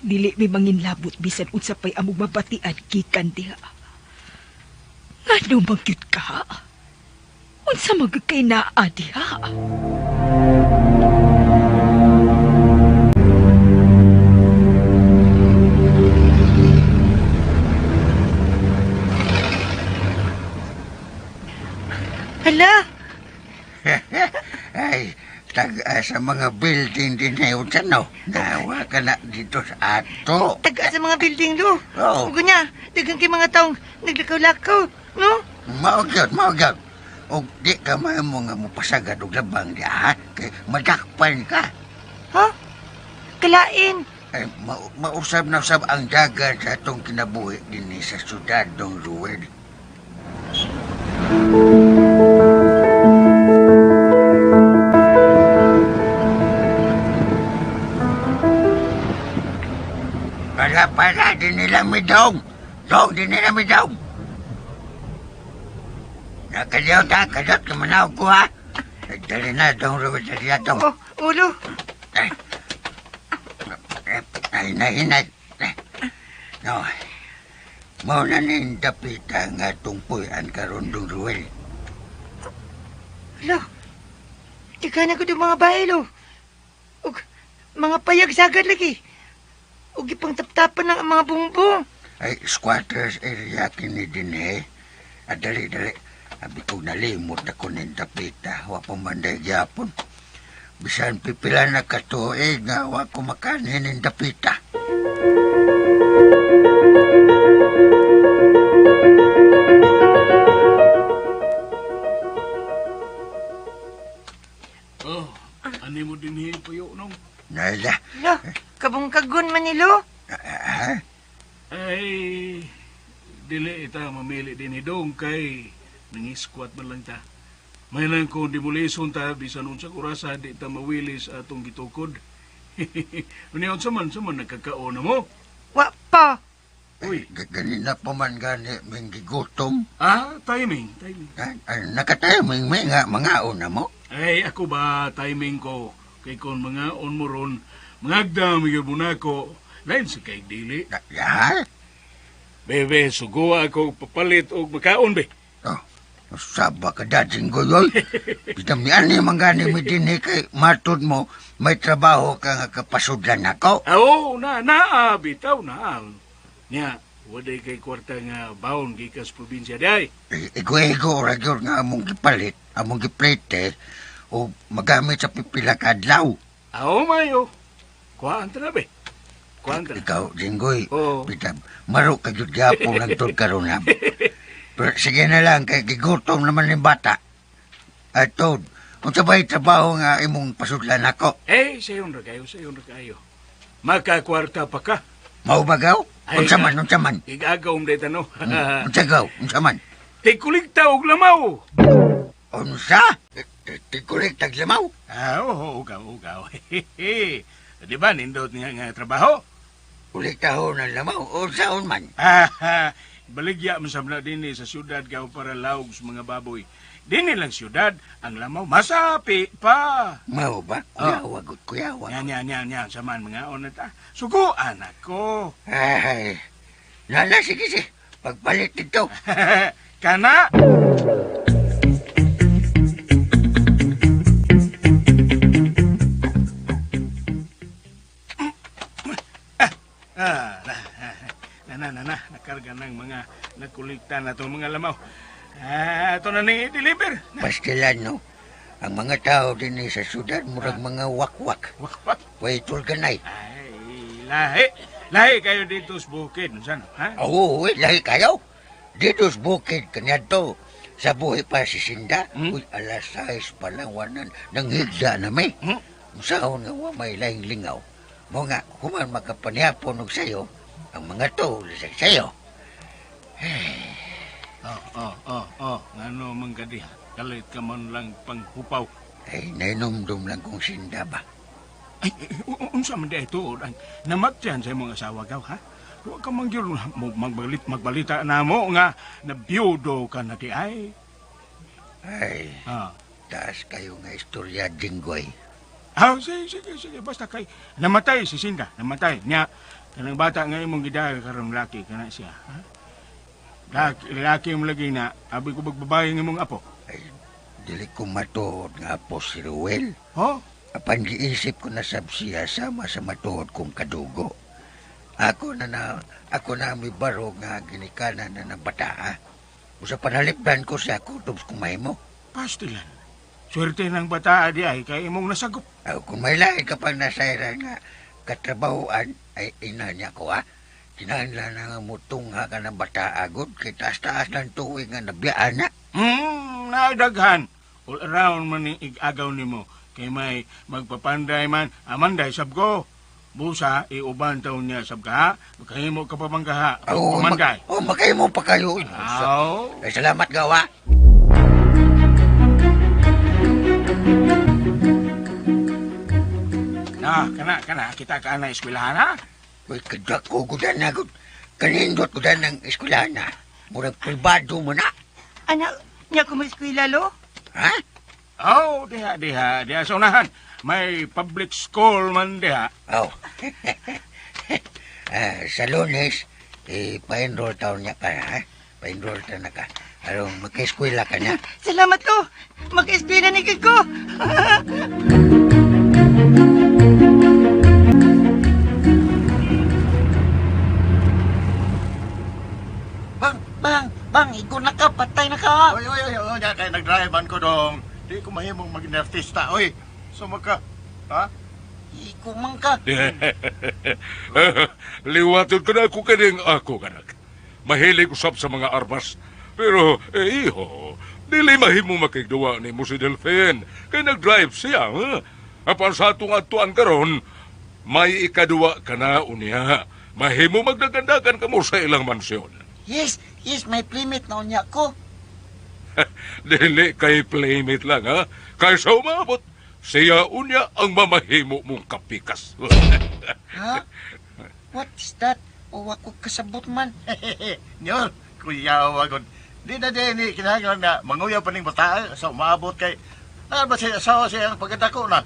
Dili mi manginlabot bisan unsa pay among mabatian gikan diha. Ngano man gyud ka? Unsa man gyud kay naa diha? Hala, Ay, tag sa mga building din na yun sa no. Nawa ka na dito sa ato. taga sa mga building, lo. Oo. Ug niya, daghan kay mga taong naglakaw-lakaw, no? Mao gyud, mao gyud. Og di ka mahimo nga mopasagad og labang di ha, kay madakpan ka. Ha? Kalain. Ay, mausab na usab ang dagan sa atong kinabuhi dinhi sa syudad, Dong Ruel. Para, para, di nila mi dong. Dong, di nila mi dong. Nakaliw ta, kadot, kumanawag ko ha. Dali na, Dong Ruel, dali na, Dong. Oh, ulo. Ay, ay, hinay. Ay, no. Mao na ning dapita nga tungpuyan karon Dong Ruel. Hala. Daghan na ko yung mga bahay, lo. Ug mga payag sagad lagi. Ug gipangtaptapan ng ang mga bungbong. Ay, squatters area kini din eh. Ah, dali, dali. Abi ko nalimot ako ning tapita. Wa pa man day gyapon. Bisan pipila na katuig nga wa ko makanin ning dapita. Oh, ani mo din puyo nung. Naila. Lo, kabungkagon man ni Lo. Ha? Ay, dili ita mamili din dong kay nangiskwat man lang ta. May lang kung demolison ta bisan unsang orasa di ta mawilis atong gitukod. Unya unsa man sa man nagkakaon na mo? Wa pa. Uy, ganina pa man gani ming gigutom. Ah, timing, timing. Ay, nakatiming may nga mga una mo. Ay, ako ba timing ko kay kon mga on mo ron, mangagdam gyud mo nako. Lain sa kay dili. Ya? Bebe, suguwa ako papalit og makaon be. Oh, saba ka dating goyoy. Bitam ni ani man gani mi dinhi kay matud mo may trabaho ka nga kapasudlan nako. Ah, Oo, na na bitaw na. Nya, waday kay kwarta nga baon gikas probinsya day. Igo-igo ra gyud nga among gipalit, among giplete o magamit sa pipila ka adlaw. Aw mayo. Kuhaan ta na be. Kuhaan ta na. Ikaw, Jinggoy, Oo. bitab, maro ka gyud gyapon lang tod karon ha. Pero sige na lang kay gigutom naman ning bata. Ay tod, unsa ba'y trabaho nga imong pasudlan nako? Eh, sayon ra kayo, sayon ra kayo. Makakwarta pa ka. Mao ba gaw? Ay, Unsa man, unsa man? Igagaw mo dito, no? Unsa gaw? Unsa man? Tikuligta og lamaw. Unsa? Tikuligta og lamaw? Ah, oo, ugaw, ugaw. Di ba, nindot niya nga trabaho? Kulikta ho ng lamaw, unsaon man? Ah, baligya man sabla dinhi sa syudad gaw para laog sa mga baboy. Dinhi lang syudad, ang lamaw masapi pa. Mao ba? Kuyawa, gud kuyawa. Nya, nya, nya, nya, saman mga ona ta. Suguan ako. Ay, nala, sige, sige. Pagpalit dito. Kana! Ah, na, na, na, na, na, nakarga ng mga nakulikta na itong mga lamaw. Ah, ito na ni deliver. Pastilan, no? Ang mga tao din sa syudad, murag mga wakwak. Wakwak? Way tulganay. Ay, lahi. Lahi kayo dito sa bukid. Saan, ha? Oo, uy, lahi kayo. Dito sa bukid, kanyadto. Sa buhi pa si Sinda, uy, alas 6 pa lang, wanan, nanghigda na may. Sahon nga wa may lahing lingaw. Mo nga, human makapanihapon og sayo, ang mga to, lisag sayo. Oh. Ngano man ka diha? Kalit ka man lang panghupaw. Ay, nainomdom lang kong Sinda ba? Ay, unsa man di ito? Namatyan sa imong asawa gaw, ha? Wa ka man gyud magbalita na mo nga nabiyudo ka na di ay. Ay, taas kayo nga istorya, Jinggoy. Ah, sige, sige, sige. Basta kay namatay si Sinda, namatay. Nya, kanang bata nga imong gidaga karon laki kana siya. Ha? Laki, laki mo lagi na, abi ko bagbabae ng imong apo. Ay, dili ko matuod nga apo si Ruel. Ho? Apan giisip ko na sab siya sama sa matuod kong kadugo. Ako na may baro nga ginikanan na ng bata. Usa panalipdan ko siya kutob kumay mo. Pastilan. Swerte ng bata di ay kay imong nasagop. Aw, kung may lahi ka pang nasayran nga katrabahoan ay ina niya ko ha. Kinahanglan na nga mutungha ka ng bata agod kay taas-taas ng tuwing nga nabiyaan na. Naidaghan. All around man ni igagaw nimo. Kay may magpapanday man, amanday sab ko. Busa, iuban taon niya sab ka ha. Makahimo ka pa bang kaha? Oo, Pamanday. Makahimo pa kayo. Aw. Ay, salamat gawa. Na, kana, kita ka na eskwelahan ha? Uy, kadako ko na, gud. Kanindot ko na ng eskwelahan na. Murag pribado mo na. Anak, niya ko ma-eskwela, lo? Ha? Oh, diha, diha, diha sa unahan. May public school man diha. Oh. Sa Lunes, pa-enroll taon niya ka, ha? Pa-enroll ta na ka. Aron, maka-eskwela ka na. Salamat, lo. Maka-eskwela ni ko. dong. Di ko mahimong maging artista, oy. So magka, ha? Iko man ka. Liwaton ko na ako kaning ako, anak. Mahilig usap sa mga armas. Pero, eh, iho, dili mahimo makigduwa ni mo si Delphine. Kay nag-drive siya, ha? Apan sa atong atuan karon, may ikaduwa ka na unya. Mahimo magdagandagan ka mo sa ilang mansyon. Yes, yes, may playmate na unya ko. Dili kay playmate lang, ha? Kay sa umabot, siya unya ang mamahimo mong kapikas. Ha? What is that? O ako kasabot man. Nyor, kuya wagod. Di na di ni kinahanglan na manguyaw pa ning bata sa umaabot kay naa ba siya asawa siya ang pagkadako na.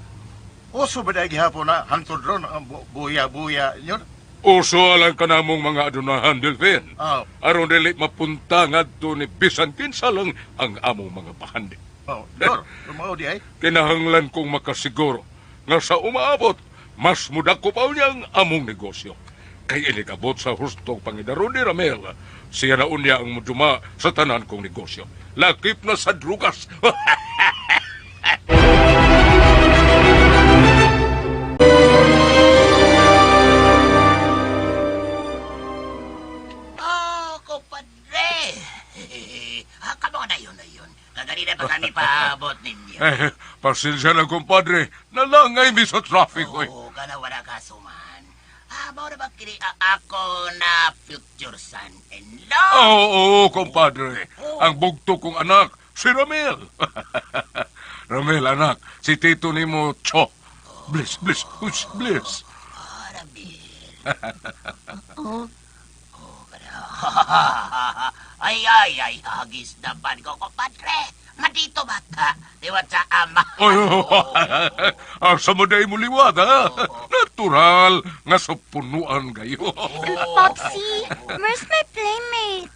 Uso ba dahil gihapon na hangtod ron ang buya-buya, nyor? Uso lang ka namong mga adunahan, Delphine. Oh. Aron dili mapunta ngadto ni bisan kinsa lang ang among mga bahandi. Oh, nyor, lumao di ay. Kinahanglan kong makasiguro nga sa umaabot, mas mudako pa unya ang among negosyo. Kay inikabot sa hustong pangidaron ni Ramel, siya na unya ang muduma sa tanan kong negosyo. Lakip na sa drugas. Oh, kumpadre. Ah, kamo na yun na yun. Kaganina pa kami paabot ninyo. Eh, pasensya na, kumpadre. Nalangay mi sa traffic, oy. Oo, kana wala ka suman. Ah, mao na ba kini ako na future son-in-law? Oo, oo, kumpadre. Ang bugto kong anak, si Ramel. Ramel, anak, si tito ni mo, Cho. Bliss, bliss, hush, bliss. Oh, Ay, ay, ay, hagis naman ko, kumpadre. Madito bata, liwat sa ama. Oy, asa mo day mo liwat, ha? Natural, nga sa punuan gayo. Popsy, where's my playmate?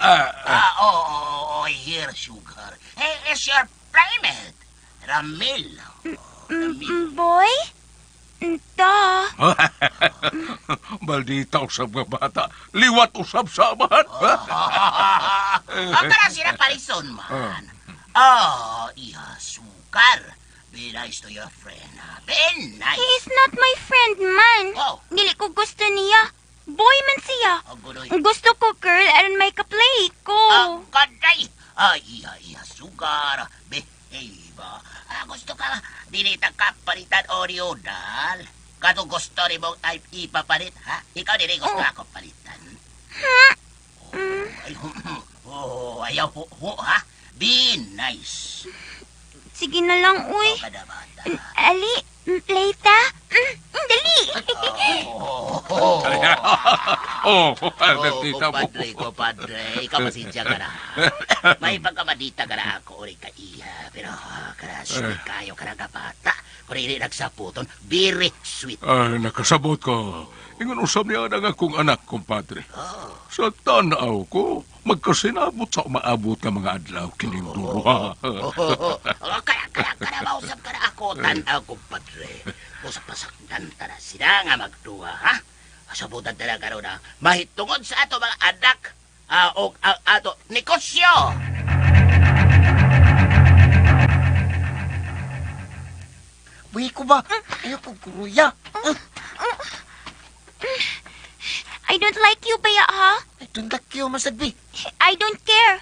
Ah, oh, oh, oh, here, sugar. Hey, is your playmate, Ramil. Boy? Duh. Maldita usab nga bata. Liwat usab sa amahan. Ang tara sila parison man. Oh, iya, sukar. Be nice to your friend. Ah. Be nice. He is not my friend man. Dili ko gusto niya. Boy man siya. Gusto ko girl aron may ka-play ko. Kaday! Ay, iya, iya, sugar. Behave. Ah, gusto ka, dili ta kapalitan Oreo, dal. Kato gusto rin mong ay ipapalit, ha? Ikaw dili gusto ako palitan. Ay, oh, ayaw ho, ho, ha? Be nice. Sige na lang, uy. Ali, play ta. Dali. Oh, Oh, oh, tita mo. kumpadre, kumpadre. Ikaw pasensya ka na. May pagkamadita ka na ako, uri ka iya. Pero, kana sweet kayo, kana ka bata. Kung hindi nagsaputon, very sweet. Ay, nakasabot ko. Ingon usab niya ang akong anak, kumpadre. Sa tanaw ko, magkasinabot sa umaabot nga mga adlaw kining duro. ha? Oh, kaya, kaya, kaya, mausap ka na ako, tanaw, kumpadre. Usap pasakdan ta na sila nga magduha, ha? Sabutan talaga ron na mahitungod sa ato mga anak, og ang ato negosyo. Buhi ko ba? Ayaw ko kuruya. I don't like you, baya, ha? I don't like you, masadbi. I don't care.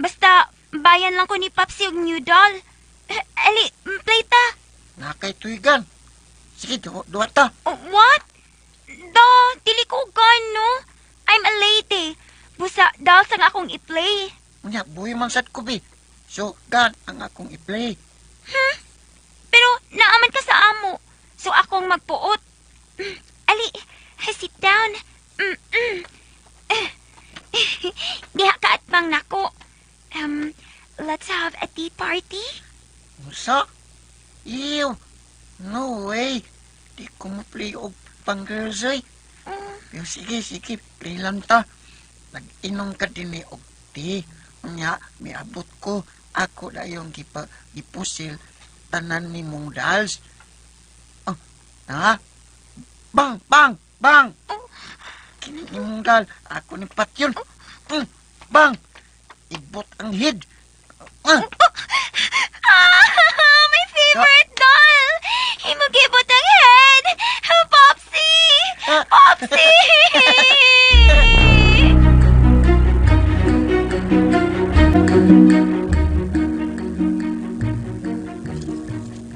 Basta, bayan lang ko ni Popsy og new doll. Ali, play ta. Nakay tuigan. Sige, duwa ta. Oh, what? Da, dili ko gan, no? I'm a lady. Busa, dolls ang akong i-play. Unya, buhi man sad ko, bi. So, gan ang akong i-play. Pero, naaman ka sa amo. So, akong magpuot. Ali, sit down. Diha ka at pang nako. Let's have a tea party. Unsa? Ew. No way. Di ko mo play og pang girls ay. Pero sige, sige, play lang ta. Nag-inom ka din eh og tea. Unya, miabot ko. Ako na yung gipusil tanan ni mong dolls. Oh, na? Bang, bang, bang! Kini ni mong doll. Ako ni patyon. Bang! Ibot ang head. Ah! favorite doll! Imong gibutang head! Popsy! Popsy!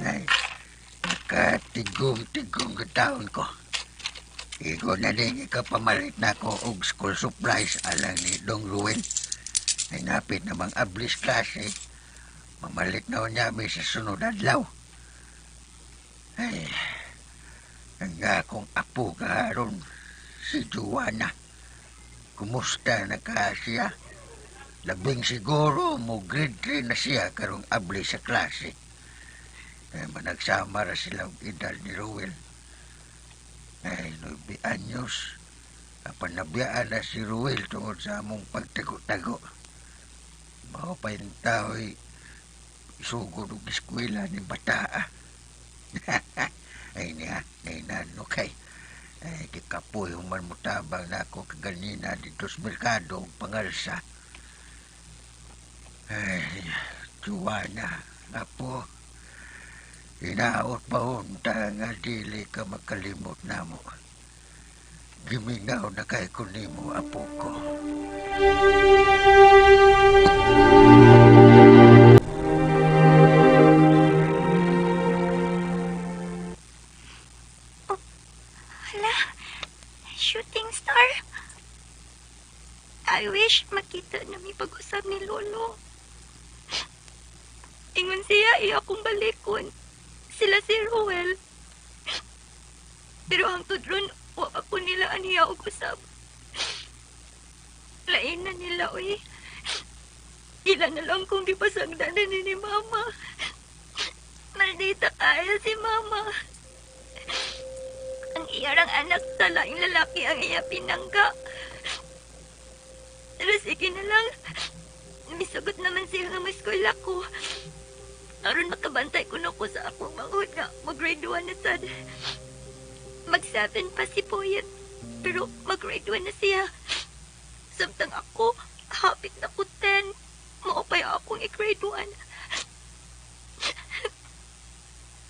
Ay, nakatigom-tigom ka taon ko. Igo na din ikapamalit na ko og school supplies alang ni Dong Ruel. Ay napit namang ablis klase. Mamalit na niya mi sa sunod adlaw. Ay, ang akong apo karon si Juana. Kumusta na ka siya? Labing siguro mo grade 3 na siya karong abli sa klase. Ay, managsama ra sila og edad ni Ruel. Ay, 9 anyos. Apan nabiyaan na si Ruel tungod sa among pagtago-tago. Mao pa yung tao'y isugod og eskwela ni bataa. Ay niya, nainano kay. Ay, kikapoy human mutabang na ako kaganina dito sa merkado og pangalsa. Ay, Juana, apo. Hinaot pa unta nga dili ka makalimot namo. Gimingaw na kay ko nimo, apo ko. Hala, shooting star. I wish makita na may pag-usab ni Lolo. Ingon siya, iya akong balikon. Sila si Ruel. Pero hangtod ron, wa pa ko nila aniya og usab. Lain na nila, uy. Ila na lang kung gipasagdanan ni Mama. Maldita kaya si Mama. Ang iyarang anak sa laing lalaki ang iya pinangga. Pero sige na lang. Misagot naman siya nga maskwela ko. Aron makabantay ko na ko sa akong manghod nga mag-grade 1 na sad. Mag-7 pa si Poyet. Pero mag-grade 1 na siya. Samtang ako, hapit na ko 10. Maupay akong i-grade 1.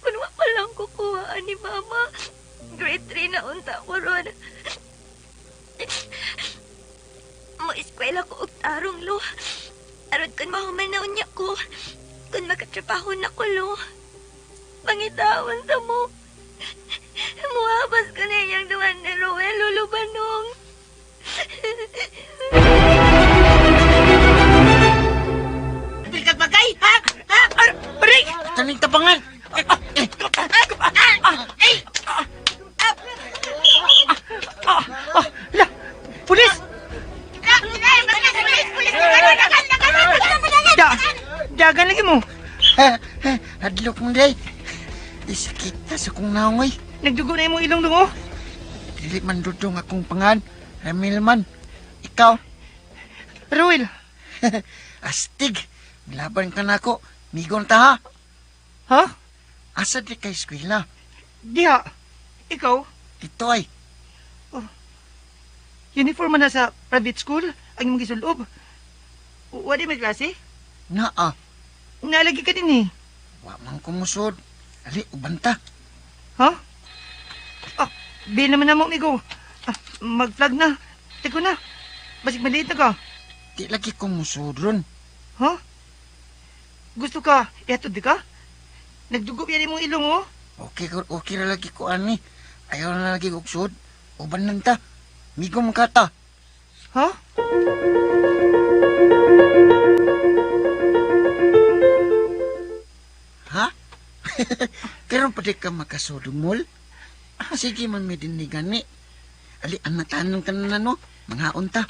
Kung wa pa lang kukuhaan ni Mama, grade 3 na unta ko ron. Mo-eskwela ko og tarong, lo. Aron kun mahuman na unya ko, kun makatrabaho na ko, lo. Pangitaon sa mo. Muhabas ko na iyang duwan ni Ruel, Lolo Banong. Pilkat bagay, ha? Ha? Aray! Taning tabangan! Hala! Pulis! Dagan lagi mo. Hadlok mo, day. Isakit na sa kong naongoy. Nagdugo na imong ilong dungo. Dili man dudong akong pangan. Ramil man. Ikaw? Ruel. Astig. Milaban ka na ako. Migon ta ha. Ha? Asa di kay eskwela? Diha. Ikaw? Ito ay. Oh. Uniform man na sa private school ang imong gisulob. Wa di may klase? Naa. Nalagi ka din eh. Wa man kumusod. Ali, uban ta. Ha? Ah, di naman na mo, amigo. Ah, mag-flag na. Teko na. Basig maliit na ka. Di lagi kumusod ron. Ha? Gusto ka, ihatod di ka? Nagdugo yan imong ilong, oh. Okay, okay ra lagi ko, ani. Ayaw na lagi og sud. Uban lang ta. Migo man ka ta. Ha? Ha? Karon pa di ka makasudumol? Sige man may dinigani. Ali, anatanon ka na no. Manghaon ta.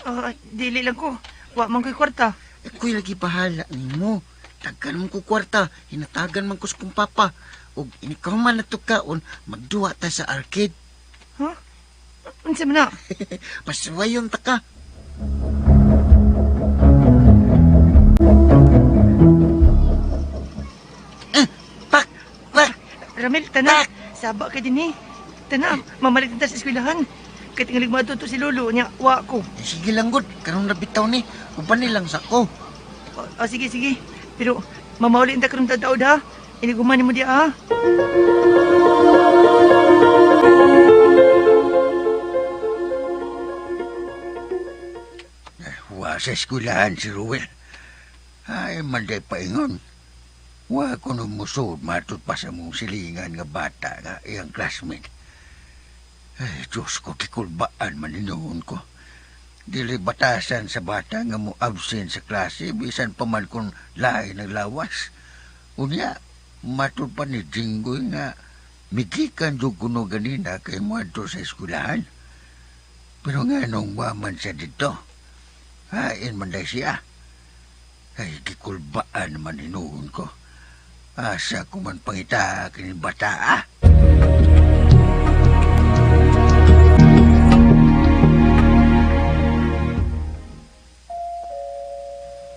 Dili lang ko. Wa man ko'y kwarta. Ako'y lagi bahala nimo. Tagan man ko kwarta. Hinatagan man ko sa kong papa. Og inikaw man na to kaon, magduwa ta sa arcade. Ha? Unsa man na? Pasuwayon ta ka. Pak! Pak! Ramil, tana. Saba ka din eh. Tana, mamalit na ta sa eskwelahan. Kay tingalig mo to si Lolo niya, wa ko. Eh, sige lang gud, karon na bitaw ni. Uban ni lang sa ko. O, sige, sige. Pero mamauli ta karon tadaod ha. Iniguman mo di ah. Wa sa eskwelahan si Ruel. Ay, manday paingon. Wa ko nung musod matod pa sa mong silingan nga bata nga iyang classmate. Ay, Diyos ko, kikulbaan man inuon ko. Dili batasan sa bata nga mo absent sa klase, bisan pa man kung lahi ng lawas. Unya, matod pa ni Jinggoy nga migikan jud kuno ganina kay moadto sa eskwelahan. Pero nga nung waman siya dito, hain man day siya. Ay, gikulbaan man inuon ko. Asa ko man pangita kining bata, ah.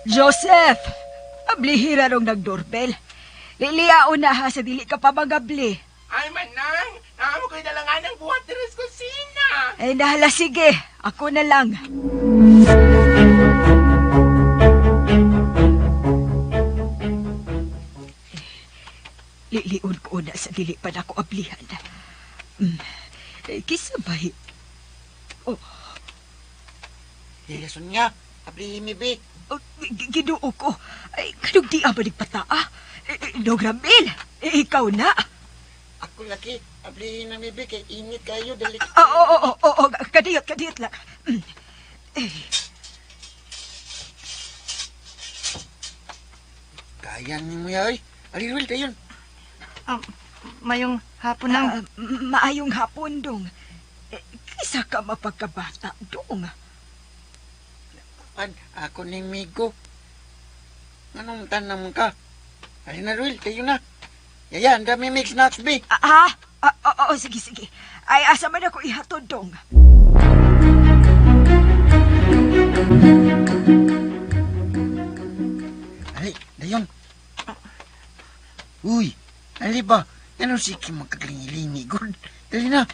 Joseph! Ablihira rong nagdoorbell. Liliaon na ha sa dili ka pa magabli. Ay, manang! Naamo ko'y dalangan ng buhat diri sa kusina. Ay, nahala, sige. Ako na lang. Liliun ko na sa dili pa na ako ablihan. Kisa ba? Oh. Lilason niya. Ablihin mi, be. Oh, Ginoo ko. Ay, kanong di ba nagpataa? Dong Ramil, ikaw na. Ako laki. Ablihin na mi, be. Kay init kayo. Dali. Oo, oo, oo. Kadiyot, kadiyot lang. Kaya ni mo ya, oy. Ali, Ruel, tayon. Mayong hapon lang. Maayong hapon, dong. Kisa ka mapagkabata, dong. Pan, ako ni Migo. Anong tanam ka? Ali na, Ruel, tayo na. Yaya, ang dami mix nuts, be. Oo, sige, sige. Ay, asa man ako ihatod, dong. Ali, dayon. Uy, ali ba? Ano sige magkaglingi-lingi, good. Dali na.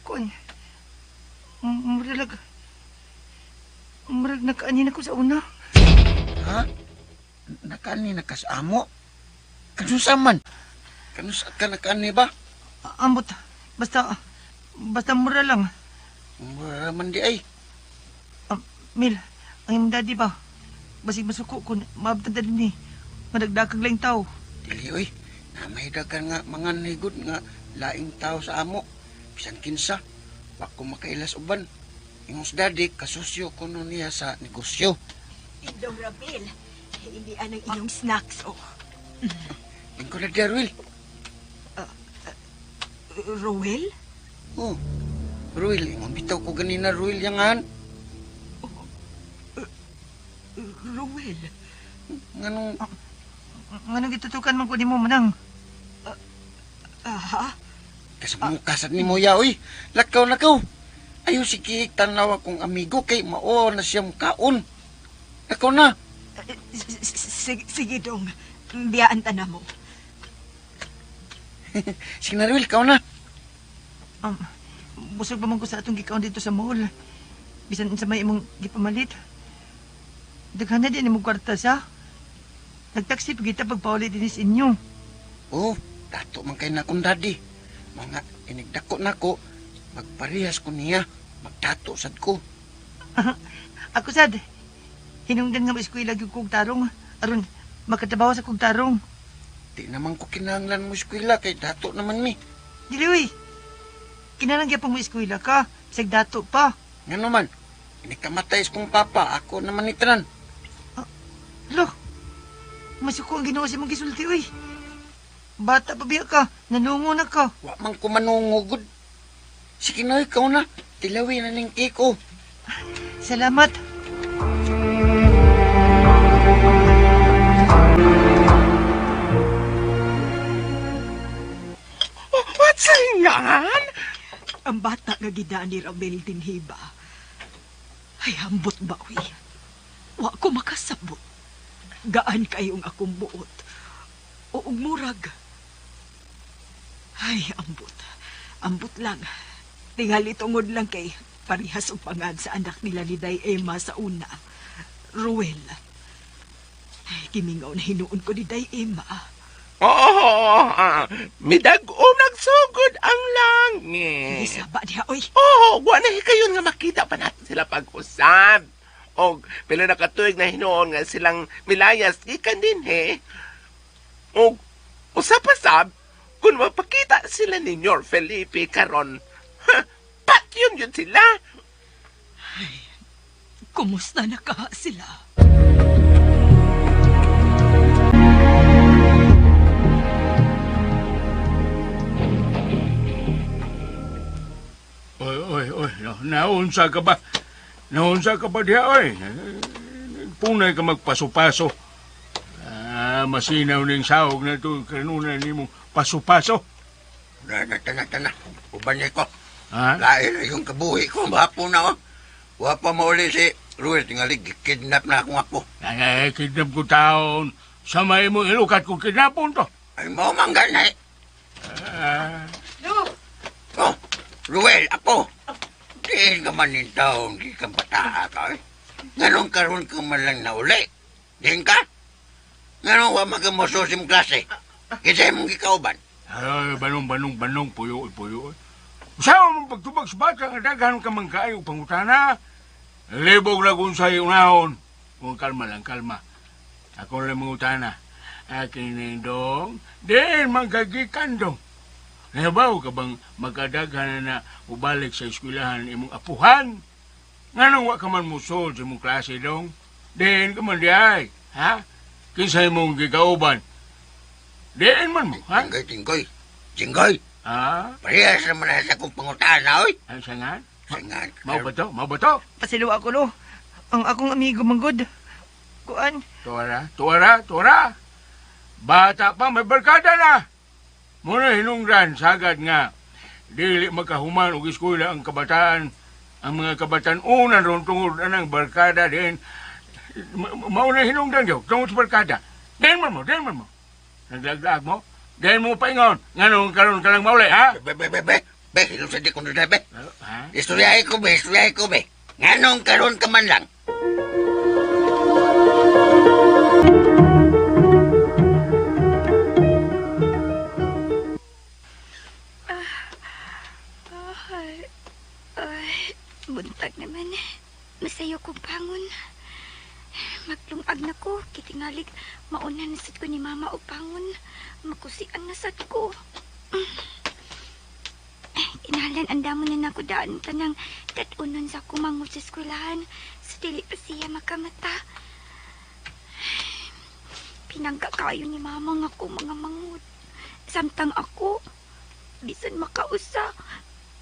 Kun, muralag, murag nakaanin ako sa una. Ha? Nakaani na ka sa amo? Kanusa man? Kanusa ka nakaani ba? Ambot, basta mura lang. Mura man di ay. Mil, ang imong daddy ba? Basig masuko kun maabtan ta dinhi. Madagdakag laing tao. Dili oy, namay dagan nga mga nigod nga laing tao sa amo. Bisan kinsa, wa ko makailas uban. Ingos daddy, kasusyo ko no niya sa negosyo. Indong Ramil, hindi anang inyong snacks, oh. Ingko na diya, Ruel. Ruel? Oh, Ruel, ingon bitaw ko ganina, Ruel, yangan. Ruel? Nganong... Nganong gitutukan man ko nimo, manang? Aha? Kasamukasad ni Moya, oy. Lakaw, lakaw. Ayaw sige, tanaw akong amigo kay mao na siyang kaon. Lakaw na. Sige, sige dong. Biyaan ta na mo. Sige na, Ruel, kaon na. Busog pa man ko sa atong gikaon dito sa mall. Bisan sa may imong gipamalit. Daghan na din imong kwarta sa. Nagtaksi pa kita pagpauli din sa inyo. Oh, dato man kay na akong daddy. Mga inigdako nako, magparehas ko niya, magdato sad ko. Ako sad, hinungdan nga mo-eskwela gyud kog tarong aron makatrabaho sa kog tarong. Di naman ko kinahanglan mo eskwela kay dato naman mi. Dili uy. Kinahanglan gyapon mo eskwela ka, bisag dato pa. Ngano man, inikamatay sa kong papa, ako naman ni tanan. Lo, masuko ang Ginoo sa imong gisulti uy. Bata pa biya ka, nanungo na ka. Wa man ko manungo gud. Sige na, ikaw na. Tilawi na ning cake, oh. Salamat. What's ngan? Ang bata nga gidaan ni Ramil dinhi ba? Ay, ambot ba, uy? Wa ko makasabot. Gaan kayong akong buot. O murag. Ay, ambot. Ambot lang. Tingali tungod lang kay parihas og pangad sa anak nila ni Day Emma sa una. Ruel. Ay, Gimingaw na hinuon ko ni Day Emma. Oo, midag-om nagsugod ang langit. Gisaba diha, oy. Oo, wa na hikayon nga makita pa natin sila pag-usab. Og pila na katuig na hinuon nga silang milayas gikan din he. Og usa pa sab, kung mapakita sila ni Nyor Felipe karon, ha, patyon yun sila. Ay, kumusta na ka sila? Oy, oy, oy, naunsa ka ba? Naunsa ka ba diha, oy? Punay ka magpaso-paso. Ah, masinaw ning sahog na ito, kanuna ni mong paso-paso. Na, tana, tana. Uban niya ko. Ha? Lain na yung kabuhi ko. Mahapo na, oh. Wa pa mauli si Ruel. Tingali, kidnap na akong apo. Ay, kidnap ko taon. Sa may mong ilukat ko kidnapon to. Ay, mo manggal na eh. Ah. No. Oh, Ruel, apo. Diin ka man yung taon, di kang bataa ka, eh. Nganong karon ka man lang nauli? Diin ka? Nganong wa magamuso sim klase? Kinsa imong gikauban? Ay, banong, banong, banong, puyo, puyo. Usawa mong pagtubag sa bata, nga daghan ka man kaayo pangutana. Libog na kung sa'yo unahon. Kung kalma lang, kalma. Ako lang mangutana. Akin nindong, diin magkagikan dong. Nahibaw ka bang magkadaghan na ubalik sa eskwelahan imong apuhan? Nganong wa ka man musol sa imong klase dong? Diin ka man di ay, ha? Kinsa imong gikauban? Diin man mo, ha? Jinggoy, Jinggoy. Jinggoy! Ha? Parehas naman na sa akong pangutana, oy. Ay, sangan? Sangan. Mao ba to? Mao ba to? Pasilo ako, no. Ang akong amigo manggod. Kuan. Tuwara, tuwara, tuwara. Bata pa, may barkada na. Muna hinungdan, sagad nga. Dili makahuman og eskwela ang kabataan. Ang mga kabataan unan ron tungod anang barkada din. Mauna hinungdan gyud tungod sa barkada. Den man mo, den man mo. Naglaglag mo. Den mo paingon. Nganong karon ka lang mauli, ha? Be, be, be, be. Be, hilom sa di ko na, be. Ha? Istoryahe ko, be. Istoryahe ko, be. Nganong karon ka man lang? Ay, ay, buntag naman. Masayo kong pangon. Maglungag na ko, kitingalig, mauna na sad ko ni mama og pangon. Makusian na sad ko. Kinahanglan ang damo na nako daan tanang tatunon sa akong manghod sa eskwelahan sa dili pa siya makamata. Pinangga kayo ni mama nga ako mga manghod. Samtang ako, bisan makausa,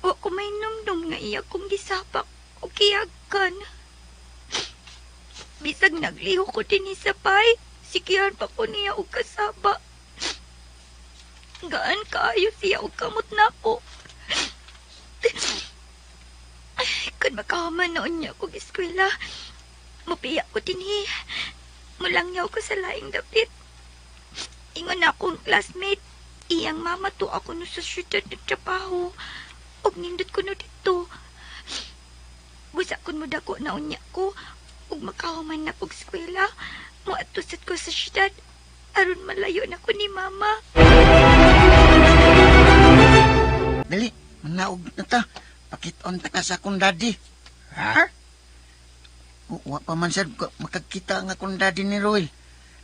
wa ko may numdum nga iya kong gisapak o kiyagan. Bisag nagliho ko dinhi sa pay, sikihan pa ko niya og kasaba. Gaan kaayo siya og kamot nako. Kun makahuman noon niya kog eskwela, mupiya ko dinhi. Mulangyaw ko sa laing dapit. Ingon na akong classmate, iyang mama to ako no sa syudad nagtrabaho. Og nindot ko no dito. Busa kun mo dako na unya ko, ug makahuman na kog eskwela, moadto sad ko sa syudad aron malayo na ko ni mama. Dali, manaog na ta. Pakit-on ta ka sa akong daddy. Ha? Wa pa man sad makakita ang akong daddy ni Roel.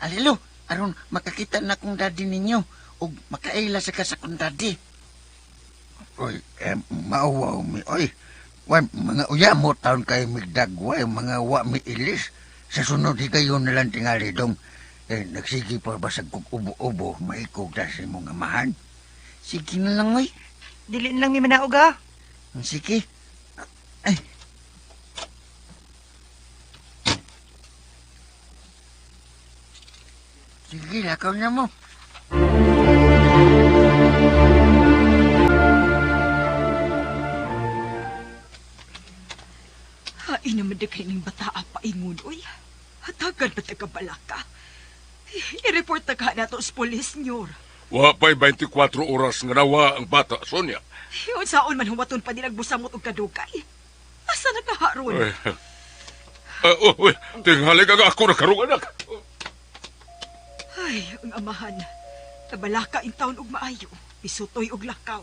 Alilo, aron makakita na akong daddy ninyo ug makaila sa ka sa akong daddy. Oy, mauwaw mi. Oy, wan, mga uya mo taon kay migdagway, mga wa mi ilis. Sa sunod higayon na lang tingali dong. Nagsige pa basag kog ubo-ubo, maikog ta sa imong amahan. Sige na lang, oy. Dili na lang mi manaog, ha? Sige. Ay. Sige, lakaw na mo. Hain naman na kayo ng bata paingon, oy. Hatagan ba taga-balaka? I-report na ka na to sa polis, nyor. Wa pa'y 24 oras nga nawa ang bata, Sonia. Unsaon man huwaton pa nilagbusamot og kadugay. Asa na kaharon? Ay, oh, uy, tinghali ka nga ako na karong anak. Ay, ang amahan. Tabalaka in taon og maayo. Pisutoy og lakaw.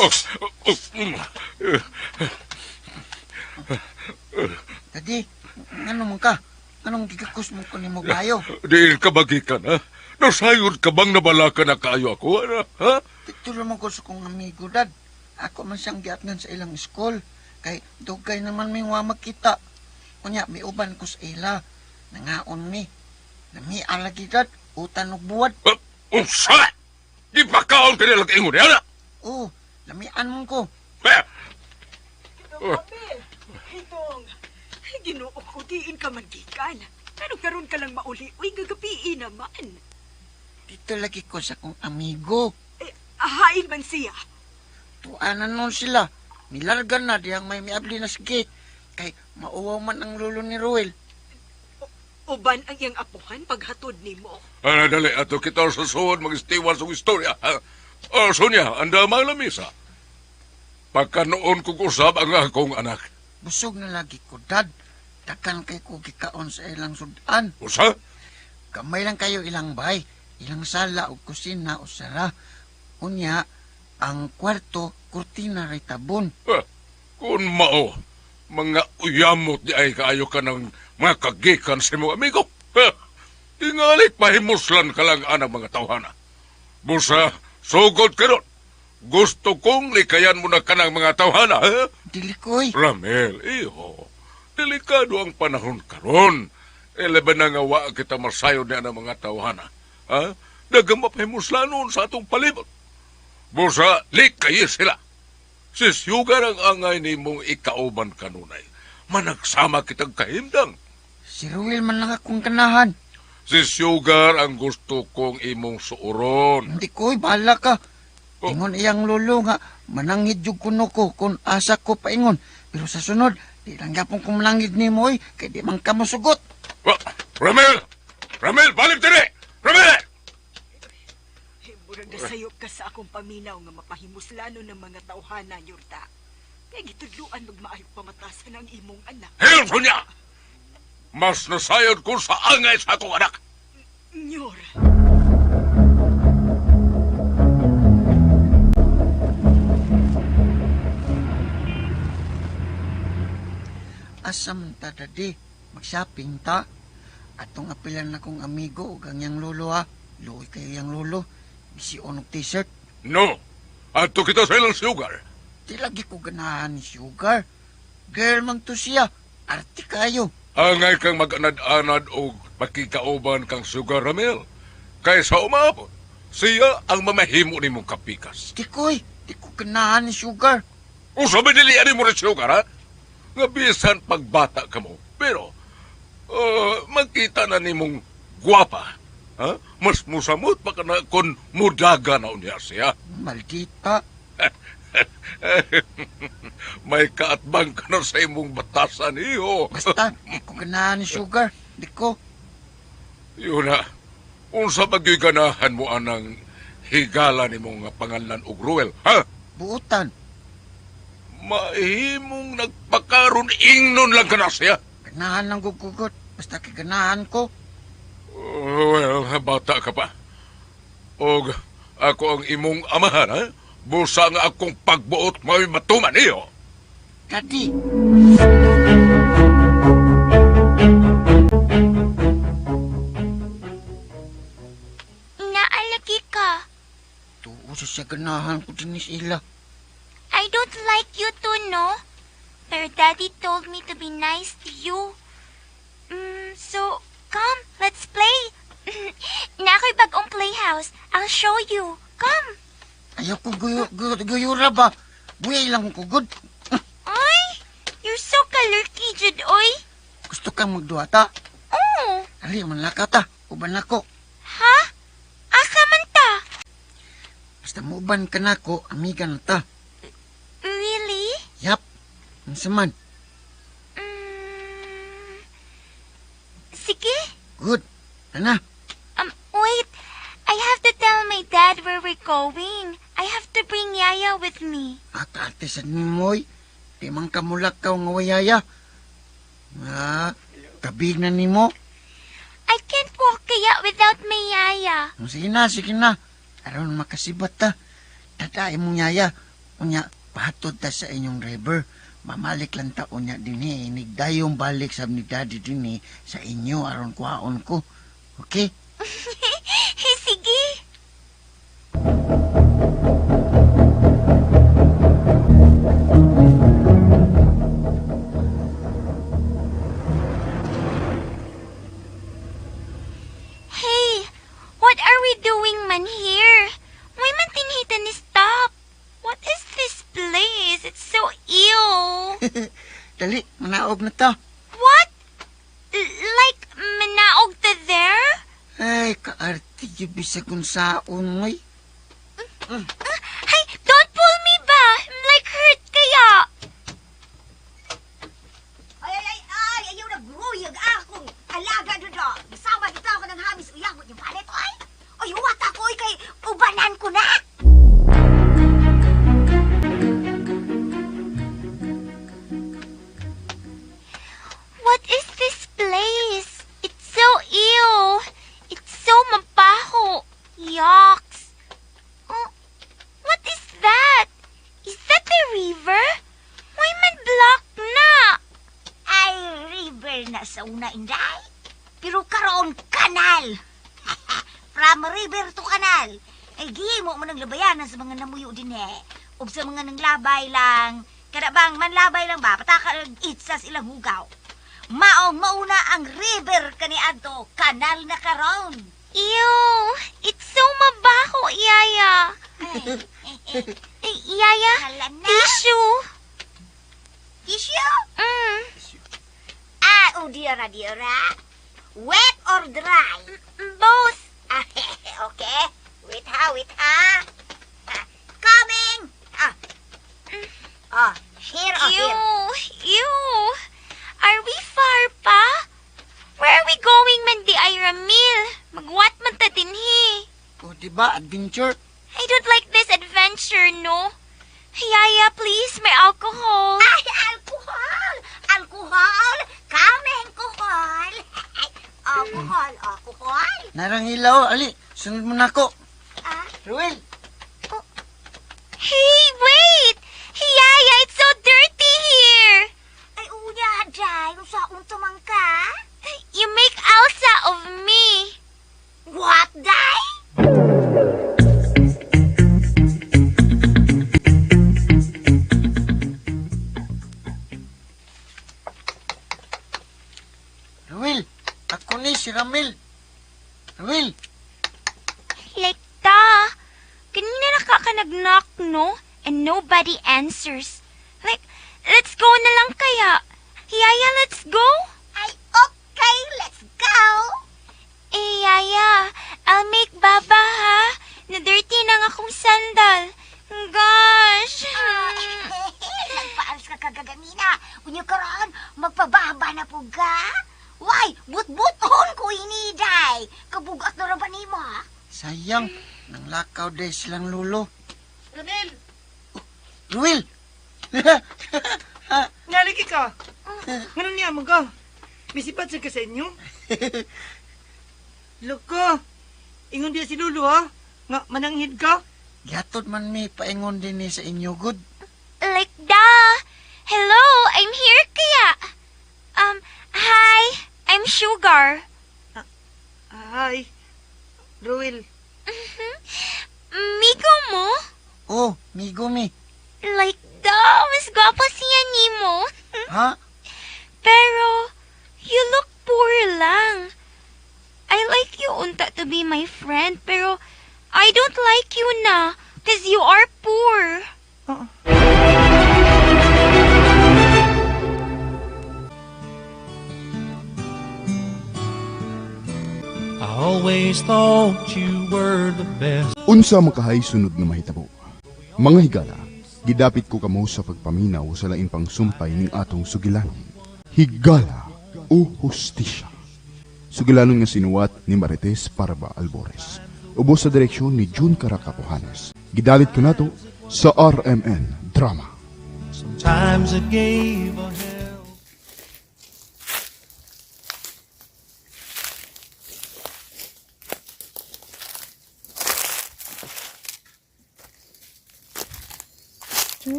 Oh, oh, oh. Daddy, ngano man ka? Anong gigakos mo ko nimo bayo? Diin ka magikan, ha? Nasayod ka bang nabalaka na kaayo ako, ana? Ha? Dito man ko sa kong amigo, Dad. Ako man siyang giatngan sa ilang school. Kay dugay naman may wa makita. Unya, miuban ko sa ila. Nangaon mi. Namian lagi, Dad. Utan og buwad. Unsa? Di pa kaon ka nilang ingon, ana? Oo, lamian mo ko. Itong, itong. Ginoo ko, diin ka man gikan. Pero karon ka lang mauli, uy, gagabiin naman. Dito lagi ko sa kong amigo. Ahain man siya. Tuanan nun sila. Milarga na diyang may miabli na sa gate. Kay mauwaw man ang lulo ni Ruel. Uban ang iyang apuhan paghatod nimo. Ana, dali, ato kita sa suod mag-istiwan sa istorya, ha? Oh, Sonia, anda mga lamisa. Pagkanoon kong usab ang akong anak. Busog na lagi ko, Dad. Takan kay ko gikaon sa ilang sudan. Usa? Kamay lang kayo ilang bay. Ilang sala o kusina o sara. Unya, ang kwarto, kurtina ray tabon. Ha, kung mao, mga uyamot di ay kaayo ka ng mga kagikan sa imong amigo. Ha, tingalit pahimuslan ka lang anang mga tawhana. Busa, sugod ka ron. Gusto kong likayan mo na kanang mga tawhana. Ha? Dili ko'y. Ramel, iho. Delikado ang panahon karon. Ilaban na nga wa kita masayod niya ng mga tawhana. Ha? Nagamapahimuslanon sa atong palibot. Busa, likayi sila. Sisyugar ang angay nimong ikauban kanunay. Managsama kitang kahimdang. Si Ruel man lang akong kanahan. Si Sugar ang gusto kong imong suuron. Hindi ko'y, bahala ka. Ingon iyang lolo nga, manangid yung kuno ko kung asa ko paingon. Pero sa sunod, di lang gapong kumalangid ni mo, kay di man ka mosugot. Ramel! Ramel, balik diri! Ramel! Murag nasayop ka sa akong paminaw nga mapahimuslano ng mga tawhana, Yurta. Kaya gitudluan magmaayog pamatasan ang imong anak. Hail, Sonia! Mas nasayod ko sa angay sa akong anak. Nyor, Asa man ta, Daddy? Mag-shopping ta? Atong apilan na kong amigo ug ang iyang lolo ha. Luoy kayo iyang lolo. Bisi og t-shirt. No! Adto kita sa ilang sugar. Di lagi ko ganahan ni Sugar. Girl man to siya. Arte kayo. Angay kang mag-anad-anad o makikauban kang sugar, Ramel. Kaysa umabot, siya ang mamahimo nimong kapikas. Di ko'y. Di ko ganahan ni Sugar. Usa ba dili ani mo ni sugar, ha? Nga bisan pagbata ka mo, pero makita na nimong gwapa. Ha? Mas musamot pa ka na kung mudaga na unya siya. Maldita. May kaatbang ka na sa imong batasan, iho. Basta, di ko ganahan ni Sugar. Di ko. Yun na. Unsa bagyo'y ganahan mo anang higala ni mong pangalan og Ruel, ha? Buotan. Mahimong nagpakaron ingnon lang ka na siya. Ganahan lang gugugot. Basta kay ganahan ko. Oh, well, bata ka pa. Og ako ang imong amahan, ha? Busa nga akong pagbuot may matuman iyo. Daddy. Naalagi ka. Tuo sa siya ganahan ko din ni sila. I don't like you too, no? Pero Daddy told me to be nice to you. So, come, let's play. Na ako'y bagong playhouse. I'll show you. Come. Ayaw ko guyura ba? Buhay lang ko good. Ay, you're so kalurky, Jud, oy. Gusto kang magduwa ta? Oh, Ali, man lakaw ta. Uban nako. ha? Asa man ta? Basta muuban ka nako, amiga na ta. Really? Yap. Unsa man? Sige. Good. Ana, Wait. I have to tell my dad where we're going. I have to bring Yaya with me. Akaarte sa nimoy. Di man kamulakaw nga wayaya. Ah, kabig na nimo. I can't walk kaya without my yaya. Sige na, sige na. Aron makasibat ta. Tata imong yaya. Unya, pahatod ta sa inyong driver. Mamalik lang ta unya dinhi. Nigdayong balik sab ni daddy dinhi sa inyo aron kuhaon ko. Okay? Sige. Hey, what are we doing man here? Why man tinhita ni stop? What is this place? It's so ill. Dali, manaog na ta. What? Like, manaog ta there? Ay, kaarte yung bisag kung saon, oy. Hey, don't pull me ba? I'm like hurt kaya. Ay, ay, ay, ay, ayaw na gruyag akong alaga dodo. Kasama dito ako ng hamis uyabot yung palit, ay. Ay, huwat ako, ay, kay ubanan ko na. What is this place? It's so ill. It's so mabaho. Yucks. Oh, what is that? Is that the river? Why man block na? Ay, river na sa una, Inday. Pero karon kanal. From river to kanal. Ay, gihimo mo ng labayanan sa mga namuyo din eh. Ug sa mga nanglabay lang. Kada bang manlabay lang ba, pataka itsas ilang hugaw. Maong mauna ang river kaniadto, kanal na karon. Ew, it's so mabaho, Yaya. Ay, Yaya, tissue. Tissue? Mm. Ah, oh, diara, diara. Wet or dry? Both. Ah, okay. Wait ha, wait ha. Ah, coming! Ah. Oh, here, oh, Ew, here. ew. Are we far pa? Where are we going man di ay Ramil? Magwat man ta dinhi. O, di ba, adventure? I don't like this adventure, no? Yaya, please, may alcohol. Ay, alcohol! Alcohol! Coming, alcohol! Ay, alcohol, alcohol! Narang ilaw, ali, sunod mo na ako. Ah? Ruel! Hey, wait! Yaya, it's so dirty here! Ay, unya, Jai, unsa man ka? You make Elsa of me. What, Day? Ruel, ako ni si Ramil. Ruel! Like, ta. Kanina nakaka-nag-knock, no? And nobody answers. Like, let's go na lang kaya. Yaya, let's go. Ay, okay, let's go. Eh, Yaya, I'll make baba, ha? Na-dirty na nga akong sandal. Gosh. Nagpaalis ka kagagamina. Unya karon, magpababa na po ka. Why, but-buton ko ini, Day. Kabugat na ra ba nimo, ha? Sayang, nanglakaw day silang lulo. Ramil! Ruel! Naliki ka! Ngano niya mo ka? Misipat sa ka sa inyo? Loko! Ingon diya si Lulu ha? Nga mananghid ka? Gihatod man mi paingon din ni sa inyo, good. Like, da. Hello, I'm here kaya. Hi, I'm Sugar. Hi. Ruel. Migo mo? Oh, migo mi. Like, da, mas gwapo siya nimo. Ha? Pero, you look poor lang. I like you unta to be my friend, pero I don't like you na, 'cause you are poor. I always thought you were the best. Unsa makahay sunod nga mahitabo? Mga higala, gidapit ko kamo sa pagpaminaw sa lain pang sumpay ning atong sugilanon. Higala o hustisya. Sugilanon nga sinuwat ni Marites Parba Albores. Ubos sa direksyon ni June Caracapohanes. Gidalit ko nato sa RMN Drama. Sometimes it gave a hell.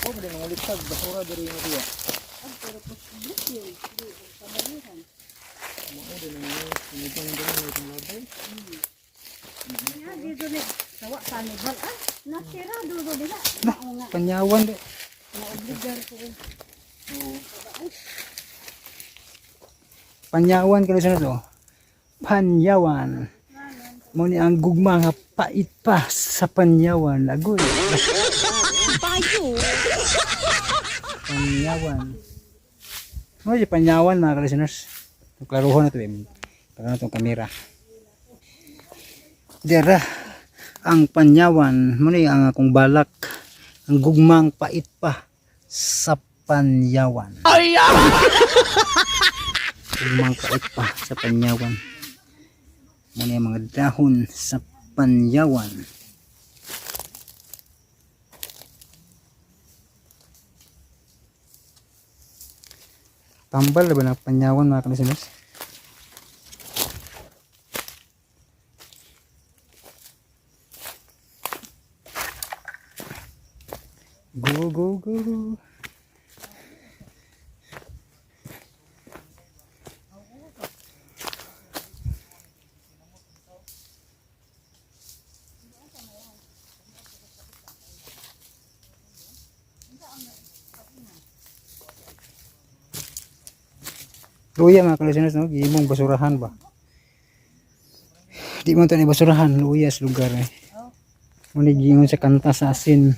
Oh, pwede mga litag, basura diri mo diya. Pero posible yun. Di, pabalihan. Mao din ang sinibang diri mo itong labay. Ya, dito ni. Sawa sa ni bal ah. Nasira dulo dila. Mao nga. Panyawan de. Naobligar ko. Panyawan kano sa to. Panyawan. Mo ni ang gugma nga pait pa sa panyawan. Agoy. Payo. Panyawan. Mo si panyawan mga ka-listeners. Klaruhon na to eh. Para na itong kamera. Dera ang panyawan. Mo ni ang akong balak. Ang gugmang pait pa sa panyawan. Ay! Gugmang pait pa sa panyawan. Mo ni ang mga dahon sa panyawan. Tambal ba ng panyawan mga ka-listeners? Go, go, go. Luya mga ka-listeners, no? Gimong basurahan ba? Di mo ito ni basurahan, luya sa lugar eh. Muna giingon sa kanta sa asin.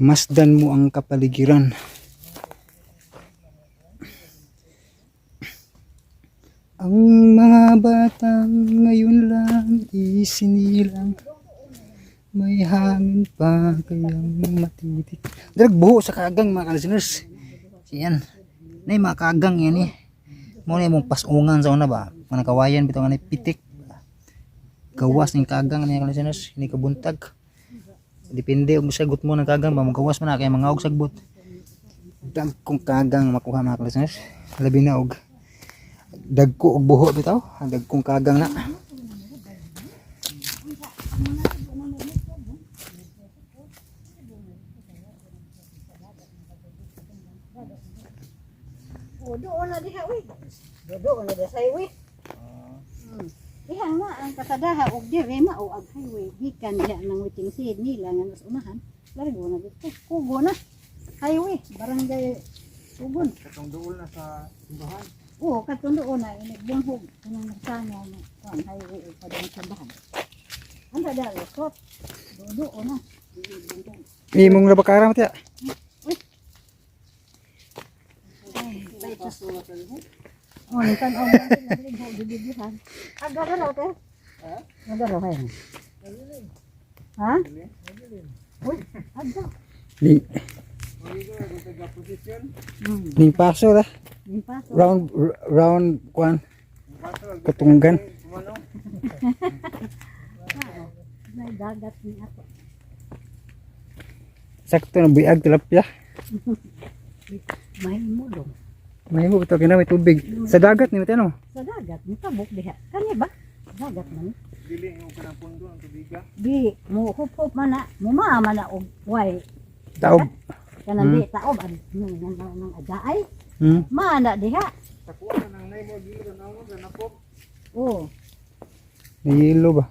Masdan mo ang kapaligiran. Ang mga batang ngayon lang isinilang. May hangin pa kayang matitik. Drag buho sa kagang mga ka-listeners. Siyan. Nay mga kagang yan eh. Mo na imong pasungan sa una ba? Mga kawayan bitaw nga ni pitik. Gawas ning kagang niya ka-listeners, ini kabuntag. Depende og sagot mo ng kagang ba magawas man na kay mga og sagbot. Dagkong kagang makuha mga ka-listeners. Labi na og dagko og buho bitaw, ang dagkong kagang na. O doon na diha uy. Doon na diha sa highway. Diha nga ang kasadaha og diri mao ang highway gikan diha ng waiting shed nila nga nas unahan. Largo na dito. Kugo na. Highway, barangay Tugon. Katong duol na sa simbahan. Oo, katong doon na inigbunghog kanang nasana nga kuan highway ug padung simbahan. Anda da resort. Doon na. Inigbunghog. Imong labakara mo tiya. Oh, ni tan-aw man sila dili gibibihan. Agaro raw te. Ha? Agaro hay. Ha? Uy, aga. Ning ning paso ra. Ning paso. Round round kuan. Katunggan. May dagat ni ato. Sakto na buiag tilapia. Mahimo dong. Mahimo bitaw kina may tubig. Sa dagat ni ano? Sa dagat ni tabok diha. Kani ba? Dagat man. Dili mo kanang pundo ang tubiga. Di mo hup-hup man na, mumaa man na og way. Taob. Kanang di taob ang nang nang adaay. Mana diha. Takuha na nang nay mo gilo na mo sa napok. Oh. Nihilo ba?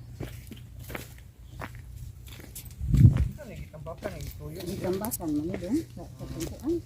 Gitambakan man ni dong sa sa tuntuan.